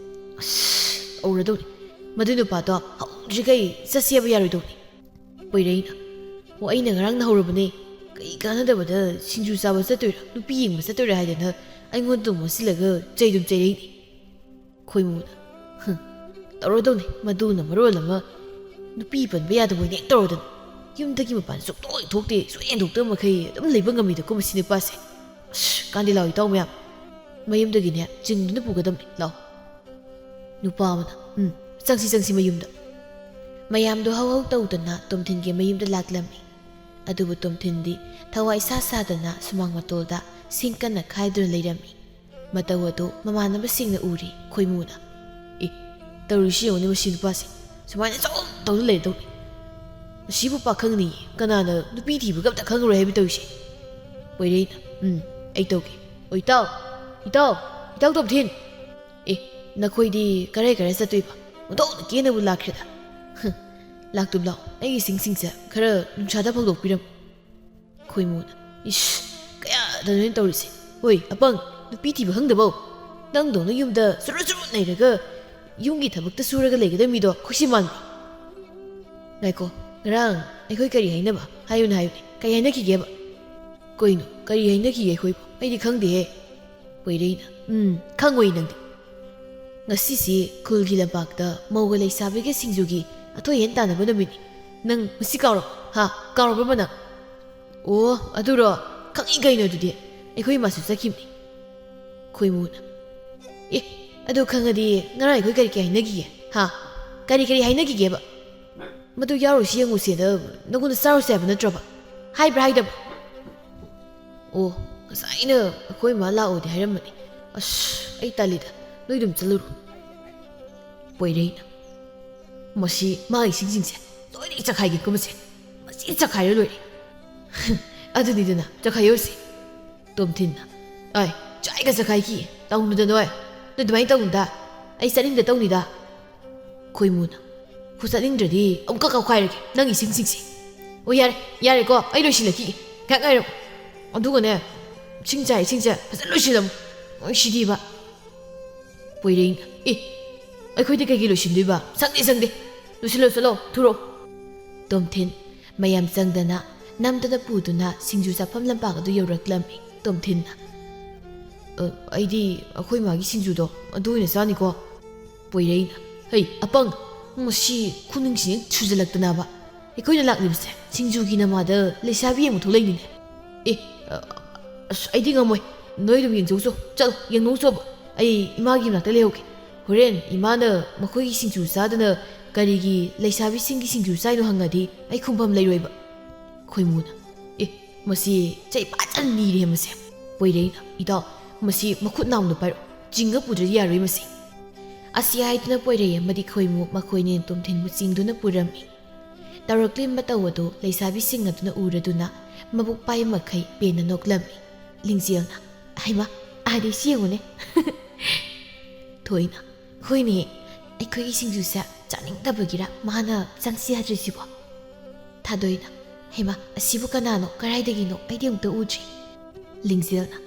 ꯑꯁ, ꯇꯧꯔꯗꯧꯅꯤ꯫ ꯃꯗꯨ ꯅꯨꯄꯥꯗꯣ ꯍꯧꯗ꯭ꯔꯤꯈꯩ ꯆꯠꯁꯦꯕ ꯌꯥꯔꯣꯏꯗꯧꯅꯤ꯫ ꯄꯣꯏꯔꯩꯅ, ꯑꯣ, ꯑꯩꯅ ꯉꯔꯥꯡ ꯅꯍꯧꯔꯕꯅꯦ꯫ ꯀꯩ ꯀꯥꯟꯅꯗꯕꯗ ꯁꯤꯡꯖꯨ ꯆꯥꯕ ꯆꯠꯇꯣꯏꯔꯥ, ꯅꯨꯄꯤ ꯌꯦꯡꯕ ꯆꯠꯇꯣꯏꯔꯥ ꯍꯥꯏꯗꯅ ꯑꯩꯉꯣꯟꯗ ꯑꯃꯨꯛ ꯑꯣꯟꯁꯤꯜꯂꯒ ꯆꯩꯗꯨꯝ ꯆꯩꯔꯛꯏꯅꯦ꯫ ꯈꯣꯏꯃꯨꯅ, "ꯍꯨꯝ, ꯇꯧꯔꯗꯧꯅꯤ꯫ ꯃꯗꯨꯅ ꯃꯔꯣꯜ ꯑꯃ ꯅꯨꯄꯤ ꯄꯟꯕ ꯌꯥꯗꯕ ꯑꯣꯏꯅ ꯍꯦꯛ ꯇꯧꯔꯗꯅ꯫ ꯌꯨꯝꯗꯒꯤ ꯃꯄꯥꯟ ꯁꯨꯛꯊꯣꯛ ꯍꯦꯛ ꯊꯣꯛꯇꯦ, ꯁꯨꯛꯍꯦꯟ ꯍꯦꯟꯗꯣꯛꯇꯕ ꯃꯈꯩ ꯑꯗꯨꯝ ꯂꯩꯕ ꯉꯝꯃꯤꯗꯀꯣ ꯃꯁꯤ ꯅꯨꯄꯥꯁꯦ꯫ ꯑꯁ, ꯀꯥꯟꯗꯤ ꯂꯥꯎ ꯏꯇꯥꯎ ꯃꯌꯥꯝ꯫ ꯃꯌꯨꯝꯗꯒꯤꯅꯦ ꯆꯤꯡꯗꯨꯅ ꯄꯨꯒꯗꯕꯅꯤ, ꯂꯥꯎ꯫" ꯅꯨꯄꯥ ꯑꯃꯅ, "ꯎꯝ, ꯆꯪꯁꯤ, ꯆꯪꯁꯤ ꯃꯌꯨꯝꯗ꯫" ꯃꯌꯥꯝꯗꯣ ꯍꯧ ꯍꯧ ꯇꯧꯗꯅ ꯇꯣꯝꯊꯤꯟꯒꯤ ꯃꯌꯨꯝꯗ ꯂꯥꯛꯂꯝꯃꯤ꯫ ꯑꯗꯨꯕꯨ ꯇꯣꯝꯊꯤꯟꯗꯤ ꯊꯋꯥꯏ ꯏꯁꯥ ꯁꯥꯗꯅ ꯁꯨꯃꯥꯡ ꯃꯇꯣꯜꯗ ꯁꯤꯡ ꯀꯟꯅ ꯈꯥꯏꯗꯨꯅ ꯂꯩꯔꯝꯃꯤ꯫ ꯃꯇꯧ ꯑꯗꯨ ꯃꯃꯥꯟꯅꯕꯁꯤꯡꯅ ꯎꯔꯤ꯫ ꯈꯣꯏꯃꯨꯅ, "ꯑꯦ, ꯇꯧꯔꯤꯁꯤ ꯌꯦꯡꯉꯨꯅꯦ ꯃꯁꯤ ꯅꯨꯄꯥꯁꯦ꯫ ꯁꯨꯃꯥꯏꯅ ꯁꯨꯝ ꯇꯧꯗꯨꯅ ꯂꯩꯔꯗꯧꯅꯤ꯫ ꯃꯁꯤꯕꯨ ꯄꯥꯈꯪꯅꯤ, ꯀꯅꯥꯅ ꯅꯨꯄꯤ ꯊꯤꯕꯒ ꯑꯝꯇ ꯈꯪꯉꯔꯣꯏ ꯍꯥꯏꯕ ꯇꯧꯔꯤꯁꯦ?" ꯄꯣꯏꯔꯩꯅ, "ꯎꯝ, ꯑꯩ ꯇꯧꯒꯦ꯫ ꯑꯣ, ꯏꯇꯥꯎ, ꯏꯇꯥꯎ, ꯏꯇꯥꯎ ꯇꯣꯝꯊꯤꯟ꯫ ꯑꯦ, ꯅꯈꯣꯏꯗꯤ ꯀꯔꯥꯏ ꯀꯔꯥꯏ ꯆꯠꯇꯣꯏꯕ? ꯑꯣꯟꯊꯣꯛꯅ ꯀꯦꯅꯕꯨ ꯂꯥꯛꯈ꯭ꯔꯦꯗ꯫ ꯍꯨꯝ, ꯂꯥꯛꯇꯨꯝ ꯂꯥꯎ, ꯑꯩꯒꯤ ꯁꯤꯡꯁꯤꯡꯁꯦ ꯈꯔ ꯅꯨꯡꯁꯥꯗ ꯐꯧꯗꯣꯛꯄꯤꯔꯝꯃꯨ꯫" ꯈꯣꯏꯃꯨꯅ, "ꯏꯁ, ꯀꯌꯥꯗꯅꯣ ꯅꯣꯏꯅ ꯇꯧꯔꯤꯁꯦ? ꯍꯣꯏ, ꯑꯄꯪ, ꯅꯨꯄꯤ ꯊꯤꯕ ꯈꯪꯗꯕꯧ꯫ ꯅꯪꯗꯧꯅ ꯌꯨꯝꯗ ꯆꯨꯔꯨ ꯆꯨꯔꯨ ꯂꯩꯔꯒ ꯌꯨꯝꯒꯤ ꯊꯕꯛꯇ ꯁꯨꯔꯒ ꯂꯩꯒꯗꯕ ꯃꯤꯗꯣ ꯈꯨꯠꯁꯤ ꯃꯥꯟꯕ꯭ꯔꯣ?" "ꯉꯥꯏꯈꯣ, ꯉꯔꯥꯡ ꯑꯩꯈꯣꯏ ꯀꯔꯤ ꯍꯥꯏꯅꯕ? ꯍꯥꯏꯌꯨꯅꯦ, ꯍꯥꯏꯌꯨꯅꯦ, ꯀꯔꯤ ꯍꯥꯏꯅꯈꯤꯒꯦꯕ?" "ꯀꯩꯅꯣ, ꯀꯔꯤ ꯍꯥꯏꯅꯈꯤꯒꯦ ꯑꯩꯈꯣꯏꯕꯨ? ꯑꯩꯗꯤ ꯈꯪꯗꯦꯍꯦ꯫" ꯄꯣꯏꯔꯩꯅ, "ꯎꯝ, ꯈꯪꯉꯣꯏ ꯅꯪꯗꯤ꯫ ꯉꯁꯤꯁꯤ ꯈꯨꯜꯒꯤ ꯂꯝꯄꯥꯛꯇ ꯃꯧꯒ ꯂꯩꯁꯥꯕꯤꯒ ꯁꯤꯡꯖꯨꯒꯤ ꯑꯊꯣꯏ ꯑꯍꯦꯟ ꯇꯥꯟꯅꯕ ꯅꯨꯃꯤꯠꯅꯤ꯫ ꯅꯪ ꯃꯁꯤ ꯀꯥꯎꯔꯕ? ꯍꯥ? ꯀꯥꯎꯔꯕ ꯅꯪ?" "ꯑꯣ, ꯑꯗꯨꯔꯣ? ꯈꯪꯉꯤ ꯀꯩꯅꯣ ꯑꯗꯨꯗꯤ꯫ ꯑꯩꯈꯣꯏ ꯏꯃꯥꯁꯨ ꯆꯠꯈꯤꯕꯅꯤ꯫" ꯈꯣꯏꯃꯨꯅ, "ꯑꯦ, ꯑꯗꯨ ꯈꯪꯉꯗꯤ ꯉꯔꯥꯡ ꯑꯩꯈꯣꯏ ꯀꯔꯤ ꯀꯔꯤ ꯍꯥꯏꯅꯈꯤꯒꯦ? ꯍꯥ? ꯀꯔꯤ ꯀꯔꯤ ꯍꯥꯏꯅꯈꯤꯒꯦꯕ? ꯃꯗꯨ ꯌꯥꯎꯔꯨꯁꯤ ꯌꯦꯡꯉꯨꯁꯦꯅ ꯅꯉꯣꯟꯗ ꯆꯥꯔꯨꯁꯦ ꯍꯥꯏꯕ ꯅꯠꯇ꯭ꯔꯕ? ꯍꯥꯏꯕ꯭ꯔꯥ ꯍꯥꯏꯗꯕ꯭ꯔꯥ?" "ꯑꯣ, ꯉꯁꯥꯏꯅ ꯑꯩꯈꯣꯏ ꯏꯃꯥ ꯂꯥꯛꯑꯣꯗꯤ ꯍꯥꯏꯔꯝꯕꯅꯤ꯫ ꯑꯁ, ꯑꯩ ꯇꯜꯂꯤꯗ, ꯅꯣꯏ ꯑꯗꯨꯝ ꯆꯠꯂꯨꯔꯣ꯫" ꯄꯣꯏꯔꯩꯅ, "ꯃꯁꯤ ꯃꯥꯒꯤ ꯁꯤꯡꯁꯤꯡꯁꯦ ꯂꯣꯏꯅ ꯑꯩ ꯆꯈꯥꯏꯒꯦ ꯀꯨꯝꯕꯁꯦ꯫ ꯃꯁꯤ ꯆꯈꯥꯏꯔ ꯂꯣꯏꯔꯦ꯫" "ꯑꯗꯨꯅꯤꯗꯅ, ꯆꯈꯥꯏꯍꯧꯔꯁꯤ꯫" ꯇꯣꯝꯊꯤꯟꯅ, "ꯑꯥꯏ, ꯆꯥꯏꯒ ꯆꯈꯥꯏꯈꯤ, ꯇꯧꯅꯨꯗ ꯅꯣꯏ꯫ ꯅꯣꯏ ꯑꯗꯨꯃꯥꯏꯅ ꯇꯧꯅꯨꯗ꯫ ꯑꯩ ꯆꯠꯅꯤꯡꯗ ꯇꯧꯅꯤꯗ꯫" ꯈꯣꯏꯃꯨꯅ, "ꯍꯨ, ꯆꯠꯅꯤꯡꯗ꯭ꯔꯗꯤ ꯑꯃꯨꯛꯀ ꯀꯥꯎꯈꯥꯏꯔꯒꯦ ꯅꯪꯒꯤ ꯁꯤꯡꯁꯤꯡꯁꯦ꯫" ꯑꯣ, ꯌꯥꯔꯦ, ꯌꯥꯔꯦꯀꯣ, ꯑꯩ ꯂꯣꯏꯁꯤꯜꯂꯛꯈꯤꯒꯦ, ꯉꯥꯏꯍꯥꯛ ꯉꯥꯏꯔꯣ꯫ ꯑꯗꯨꯒꯅꯦ, ꯁꯤꯡ ꯆꯥꯏ, ꯁꯤꯡꯁꯦ ꯐꯖꯅ ꯂꯣꯏꯁꯤꯜꯂꯝꯃꯨ꯫ ꯃꯣꯏ ꯁꯤꯗꯤꯕ꯫ ꯄꯣꯏꯔꯩꯅ, "ꯑꯦ, ꯑꯩꯈꯣꯏꯗꯤ ꯀꯩꯒꯤ ꯂꯣꯏꯁꯤꯟꯗꯣꯏꯕ? ꯁꯪꯗꯦ, ꯁꯪꯗꯦ꯫ ꯂꯣꯏꯁꯤꯜꯂꯣ, ꯆꯠꯂꯣ, ꯊꯨꯔꯣ꯫" ꯇꯣꯝꯊꯤꯟ ꯃꯌꯥꯝ ꯆꯪꯗꯅ ꯅꯝꯗꯅ ꯄꯨꯗꯨꯅ ꯁꯤꯡꯖꯨ ꯆꯥꯐꯝ ꯂꯝꯄꯥꯛ ꯑꯗꯨ ꯌꯧꯔꯛꯂꯝꯃꯤ꯫ ꯇꯣꯝꯊꯤꯟꯅ, "ꯑ, ꯑꯩꯗꯤ ꯑꯩꯈꯣꯏ ꯃꯥꯒꯤ ꯁꯤꯡꯖꯨꯗꯣ ꯑꯗꯨ ꯑꯣꯏꯅ ꯆꯥꯅꯤꯀꯣ꯫" ꯄꯣꯏꯔꯩꯅ, "ꯍꯩ, ꯑꯄꯪ, ꯃꯁꯤ ꯈꯨꯅꯤꯡꯁꯤꯡ ꯁꯨꯖꯜꯂꯛꯇꯅꯕ꯫ ꯑꯩꯈꯣꯏꯅ ꯂꯥꯛꯂꯤꯕꯁꯦ ꯁꯤꯡꯖꯨꯒꯤ ꯅꯃꯥꯗ ꯂꯩꯁꯥꯕꯤ ꯌꯦꯡꯕ ꯊꯣꯛꯂꯛꯏꯅꯤꯅꯦ꯫ ꯑꯦ, ꯑ, ꯑꯁ, ꯑꯩꯗꯤ ꯉꯝꯃꯣꯏ꯫ ꯅꯣꯏ ꯑꯗꯨꯝ ꯌꯦꯡꯊꯣꯛꯆꯧ꯫ ꯆꯠꯂꯣ, ꯌꯦꯡꯊꯣꯛꯆꯧꯕ꯫ ꯑꯩ ꯏꯃꯥꯒꯤ ꯃꯅꯥꯛꯇ ꯂꯩꯍꯧꯒꯦ꯫ ꯍꯣꯔꯦꯟ ꯏꯃꯥꯅ ꯃꯈꯣꯏꯒꯤ ꯁꯤꯡꯖꯨ ꯆꯥꯗꯅ ꯀꯔꯤꯒꯤ ꯂꯩꯁꯥꯕꯤꯁꯤꯡꯒꯤ ꯁꯤꯡꯖꯨ ꯆꯥꯏꯅꯣ ꯍꯪꯉꯗꯤ ꯑꯩ ꯈꯨꯝꯐꯝ ꯂꯩꯔꯣꯏꯕ꯫" ꯈꯣꯏꯃꯨꯅ, "ꯑꯦ, ꯃꯁꯤ ꯆꯩ ꯐꯖꯅ ꯅꯤꯔꯦ ꯃꯁꯦ꯫" ꯄꯣꯏꯔꯩꯅ, "ꯏꯇꯥꯎ, ꯃꯁꯤ ꯃꯈꯨꯠ ꯅꯥꯝꯅ ꯄꯥꯏꯔꯛꯑꯣ꯫ ꯆꯤꯡꯉ ꯄꯨꯗ꯭ꯔꯗꯤ ꯌꯥꯔꯣꯏ ꯃꯁꯤ꯫" ꯑꯁꯤ ꯍꯥꯏꯗꯨꯅ ꯄꯣꯏꯔꯩ ꯑꯃꯗꯤ ꯈꯣꯏꯃꯨ ꯃꯈꯣꯏꯅꯤ ꯇꯣꯝꯊꯤꯟꯕꯨ ꯆꯤꯡꯗꯨꯅ ꯄꯨꯔꯝꯃꯤ꯫ ꯇꯧꯔꯛꯂꯤꯕ ꯃꯇꯧ ꯑꯗꯨ ꯂꯩꯁꯥꯕꯤꯁꯤꯡ ꯑꯗꯨꯅ ꯎꯔꯗꯨꯅ ꯃꯕꯨꯛ ꯄꯥꯏꯕ ꯃꯈꯩ ꯄꯦꯟꯅ ꯅꯣꯛꯂꯝꯃꯤ꯫ ꯂꯤꯡꯖꯦꯜꯅ, "ꯍꯩꯃꯥ, ꯑꯥꯗꯤ ꯁꯤ ꯌꯦꯡꯉꯨꯅꯦ꯫" ꯊꯣꯏꯅ, "ꯍꯣꯏꯅꯦ, ꯑꯩꯈꯣꯏꯒꯤ ꯁꯤꯡꯖꯨꯁꯦ ꯆꯥꯅꯤꯡꯗꯕꯒꯤꯔ ꯃꯥꯅ ꯆꯪꯁꯤ ꯌꯥꯗ꯭ꯔꯤꯁꯤꯕꯣ?" ꯊꯥꯗꯣꯏꯅ, "ꯍꯩꯃꯥ, ꯑꯁꯤꯕꯨ ꯀꯅꯥꯅꯣ? ꯀꯗꯥꯏꯗꯒꯤꯅꯣ? ꯑꯩꯗꯤ ꯑꯃꯨꯛꯇ ꯎꯗ꯭ꯔꯤ꯫" ꯂꯤꯡꯖꯦꯜꯅ,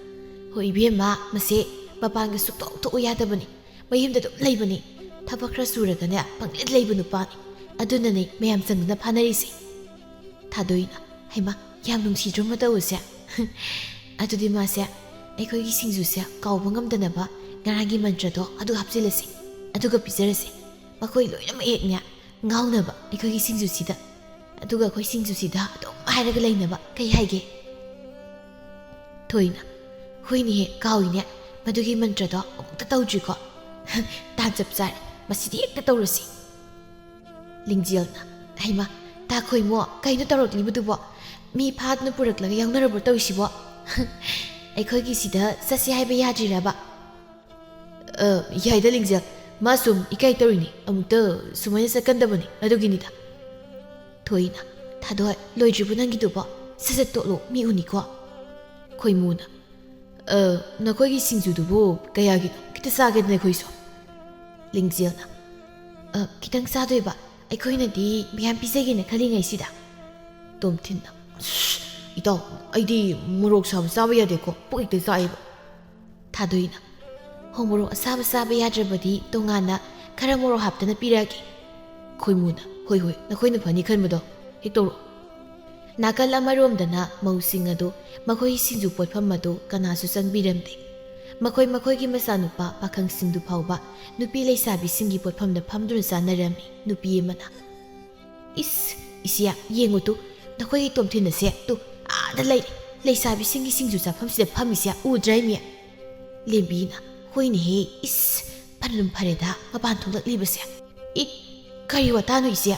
"ꯍꯣꯏ ꯏꯕꯦꯝꯃ, ꯃꯁꯦ ꯃꯄꯥꯟꯒ ꯁꯨꯛꯊꯣꯛ ꯊꯣꯛꯎ ꯌꯥꯗꯕꯅꯤ꯫ ꯃꯌꯨꯝꯗ ꯑꯗꯨꯝ ꯂꯩꯕꯅꯤ꯫ ꯊꯕꯛ ꯈꯔ ꯁꯨꯔꯒꯅꯦ ꯄꯪꯂꯦꯞ ꯂꯩꯕ ꯅꯨꯄꯥꯅꯤ꯫ ꯑꯗꯨꯅꯅꯦ ꯃꯌꯥꯝ ꯆꯪꯗꯅ ꯐꯥꯅꯔꯤꯁꯦ꯫" ꯊꯥꯗꯣꯏꯅ, "ꯍꯩꯃꯥ, ꯌꯥꯝ ꯅꯨꯡꯁꯤꯗ꯭ꯔꯣ ꯃꯇꯧ ꯑꯁꯦ?" "ꯑꯗꯨꯗꯤ ꯃꯥꯁꯦ ꯑꯩꯈꯣꯏꯒꯤ ꯁꯤꯡꯖꯨꯁꯦ ꯀꯥꯎꯕ ꯉꯝꯗꯅꯕ ꯉꯔꯥꯡꯒꯤ ꯃꯟꯇ꯭ꯔꯗꯣ ꯑꯗꯨ ꯍꯥꯞꯆꯤꯜꯂꯁꯤ, ꯑꯗꯨꯒ ꯄꯤꯖꯔꯁꯤ꯫ ꯃꯈꯣꯏ ꯂꯣꯏꯅꯃꯛ ꯍꯦꯛꯅꯦ ꯉꯥꯎꯅꯕ ꯑꯩꯈꯣꯏꯒꯤ ꯁꯤꯡꯖꯨꯁꯤꯗ꯫ ꯑꯗꯨꯒ ꯑꯩꯈꯣꯏ ꯁꯤꯡꯖꯨꯁꯤꯗ ꯑꯗꯨꯝ ꯍꯥꯏꯔꯒ ꯂꯩꯅꯕ꯫ ꯀꯩ ꯍꯥꯏꯒꯦ?" ꯊꯣꯏꯅ, "ꯍꯣꯏꯅꯦꯍꯦ, ꯀꯥꯎꯏꯅꯦ꯫ ꯃꯗꯨꯒꯤ ꯃꯟꯇ꯭ꯔꯗꯣ ꯑꯃꯨꯛꯇ ꯇꯧꯗ꯭ꯔꯤꯀꯣ꯫ ꯇꯥꯟ ꯆꯞ ꯆꯥꯔꯦ꯫ ꯃꯁꯤꯗꯤ ꯍꯦꯛꯇ ꯇꯧꯔꯁꯤ꯫" ꯂꯤꯡꯖꯦꯜꯅ, "ꯍꯩꯃꯥ, ꯇꯥ ꯈꯣꯏꯃꯣ, ꯀꯩꯅꯣ ꯇꯧꯔꯛꯂꯤꯕꯗꯨꯕꯣ? ꯃꯤ ꯐꯥꯗꯨꯅ ꯄꯨꯔꯛꯂꯒ ꯌꯥꯎꯅꯔꯕ꯭ꯔꯣ ꯇꯧꯔꯤꯁꯤꯕꯣ? ꯑꯩꯈꯣꯏꯒꯤ ꯁꯤꯗ ꯆꯠꯁꯤ ꯍꯥꯏꯕ ꯌꯥꯗ꯭ꯔꯤꯔꯕ?" "ꯑ, ꯌꯥꯏꯗ ꯂꯤꯡꯖꯦꯜ, ꯃꯥ ꯁꯨꯝ ꯏꯀꯥꯏ ꯇꯧꯔꯤꯅꯤ, ꯑꯃꯨꯛꯇ ꯁꯨꯃꯥꯏꯅ ꯆꯠꯀꯟꯗꯕꯅꯤ, ꯑꯗꯨꯒꯤꯅꯤꯗ꯫" ꯊꯣꯏꯅ, "ꯊꯥꯗꯣꯏ, ꯂꯣꯏꯗ꯭ꯔꯤꯕꯣ ꯅꯪꯒꯤꯗꯨꯕꯣ? ꯁꯠ ꯁꯠ ꯇꯣꯠꯂꯣ, ꯃꯤ ꯎꯅꯤꯀꯣ꯫" ꯈꯣꯏꯃꯨꯅ, "ꯑ, ꯅꯈꯣꯏꯒꯤ ꯁꯤꯡꯖꯨꯗꯨꯕꯨ ꯀꯌꯥꯒꯤꯅꯣ? ꯈꯤꯇ ꯆꯥꯒꯦꯗꯅ ꯑꯩꯈꯣꯏꯁꯨ꯫" ꯂꯤꯡꯖꯦꯜꯅ, "ꯑ, ꯈꯤꯇꯪ ꯆꯥꯗꯣꯏꯕ, ꯑꯩꯈꯣꯏꯅꯗꯤ ꯃꯌꯥꯝ ꯄꯤꯖꯒꯦꯅ ꯈꯜꯂꯤꯉꯩꯁꯤꯗ꯫" ꯇꯣꯝꯊꯤꯟꯅ, "ꯁꯨꯁ, ꯏꯇꯥꯎ, ꯑꯩꯗꯤ ꯃꯣꯔꯣꯛ ꯁꯥꯕ ꯆꯥꯕ ꯌꯥꯗꯦꯀꯣ, ꯄꯨꯛ ꯍꯦꯛꯇ ꯆꯥꯛꯑꯦꯕ꯫" ꯊꯥꯗꯣꯏꯅ, "ꯍꯣ, ꯃꯣꯔꯣꯛ ꯑꯁꯥꯕ ꯆꯥꯕ ꯌꯥꯗ꯭ꯔꯕꯗꯤ ꯇꯣꯉꯥꯟꯅ ꯈꯔ ꯃꯣꯔꯣꯛ ꯍꯥꯞꯇꯅ ꯄꯤꯔꯛꯑꯒꯦ꯫" ꯈꯣꯏꯃꯨꯅ, "ꯍꯣꯏ, ꯍꯣꯏ, ꯅꯈꯣꯏꯅ ꯐꯅꯤ ꯈꯟꯕꯗꯣ ꯍꯦꯛ ꯇꯧꯔꯣ꯫" ꯅꯥꯀꯜ ꯑꯃꯔꯣꯝꯗꯅ ꯃꯧꯁꯤꯡ ꯑꯗꯨ ꯃꯈꯣꯏꯒꯤ ꯁꯤꯡꯖꯨ ꯄꯣꯠꯐꯝ ꯑꯗꯨ ꯀꯅꯥꯁꯨ ꯆꯪꯕꯤꯔꯝꯗꯦ꯫ ꯃꯈꯣꯏ ꯃꯈꯣꯏꯒꯤ ꯃꯆꯥꯅꯨꯄꯥ ꯄꯥꯈꯪꯁꯤꯡꯗꯨ ꯐꯥꯎꯕ ꯅꯨꯄꯤ ꯂꯩꯁꯥꯕꯤꯁꯤꯡꯒꯤ ꯄꯣꯠꯐꯝꯗ ꯐꯝꯗꯨꯅ ꯆꯥꯅꯔꯝꯃꯤ꯫ ꯅꯨꯄꯤ ꯑꯃꯅ, "ꯏꯁ, ꯏꯆꯦ, ꯌꯦꯡꯉꯨ ꯇꯨ, ꯅꯈꯣꯏꯒꯤ ꯇꯣꯝꯊꯤꯟ ꯑꯁꯦ ꯇꯨ, ꯑꯥꯗ ꯂꯩꯔꯦ, ꯂꯩꯁꯥꯕꯤꯁꯤꯡꯒꯤ ꯁꯤꯡꯖꯨ ꯆꯥꯐꯝꯁꯤꯗ ꯐꯝꯃꯤꯁꯦ ꯎꯗ꯭ꯔꯥ ꯏꯃꯤ?" ꯂꯦꯝꯕꯤꯅ, "ꯍꯣꯏꯅꯦꯍꯦ, ꯏꯁ, ꯐꯅꯗꯨꯝ ꯐꯔꯦꯗ ꯃꯄꯥꯟ ꯊꯣꯛꯂꯛꯂꯤꯕꯁꯦ꯫" "ꯏ, ꯀꯔꯤ ꯋꯥꯇꯥꯅꯣ ꯏꯆꯦ?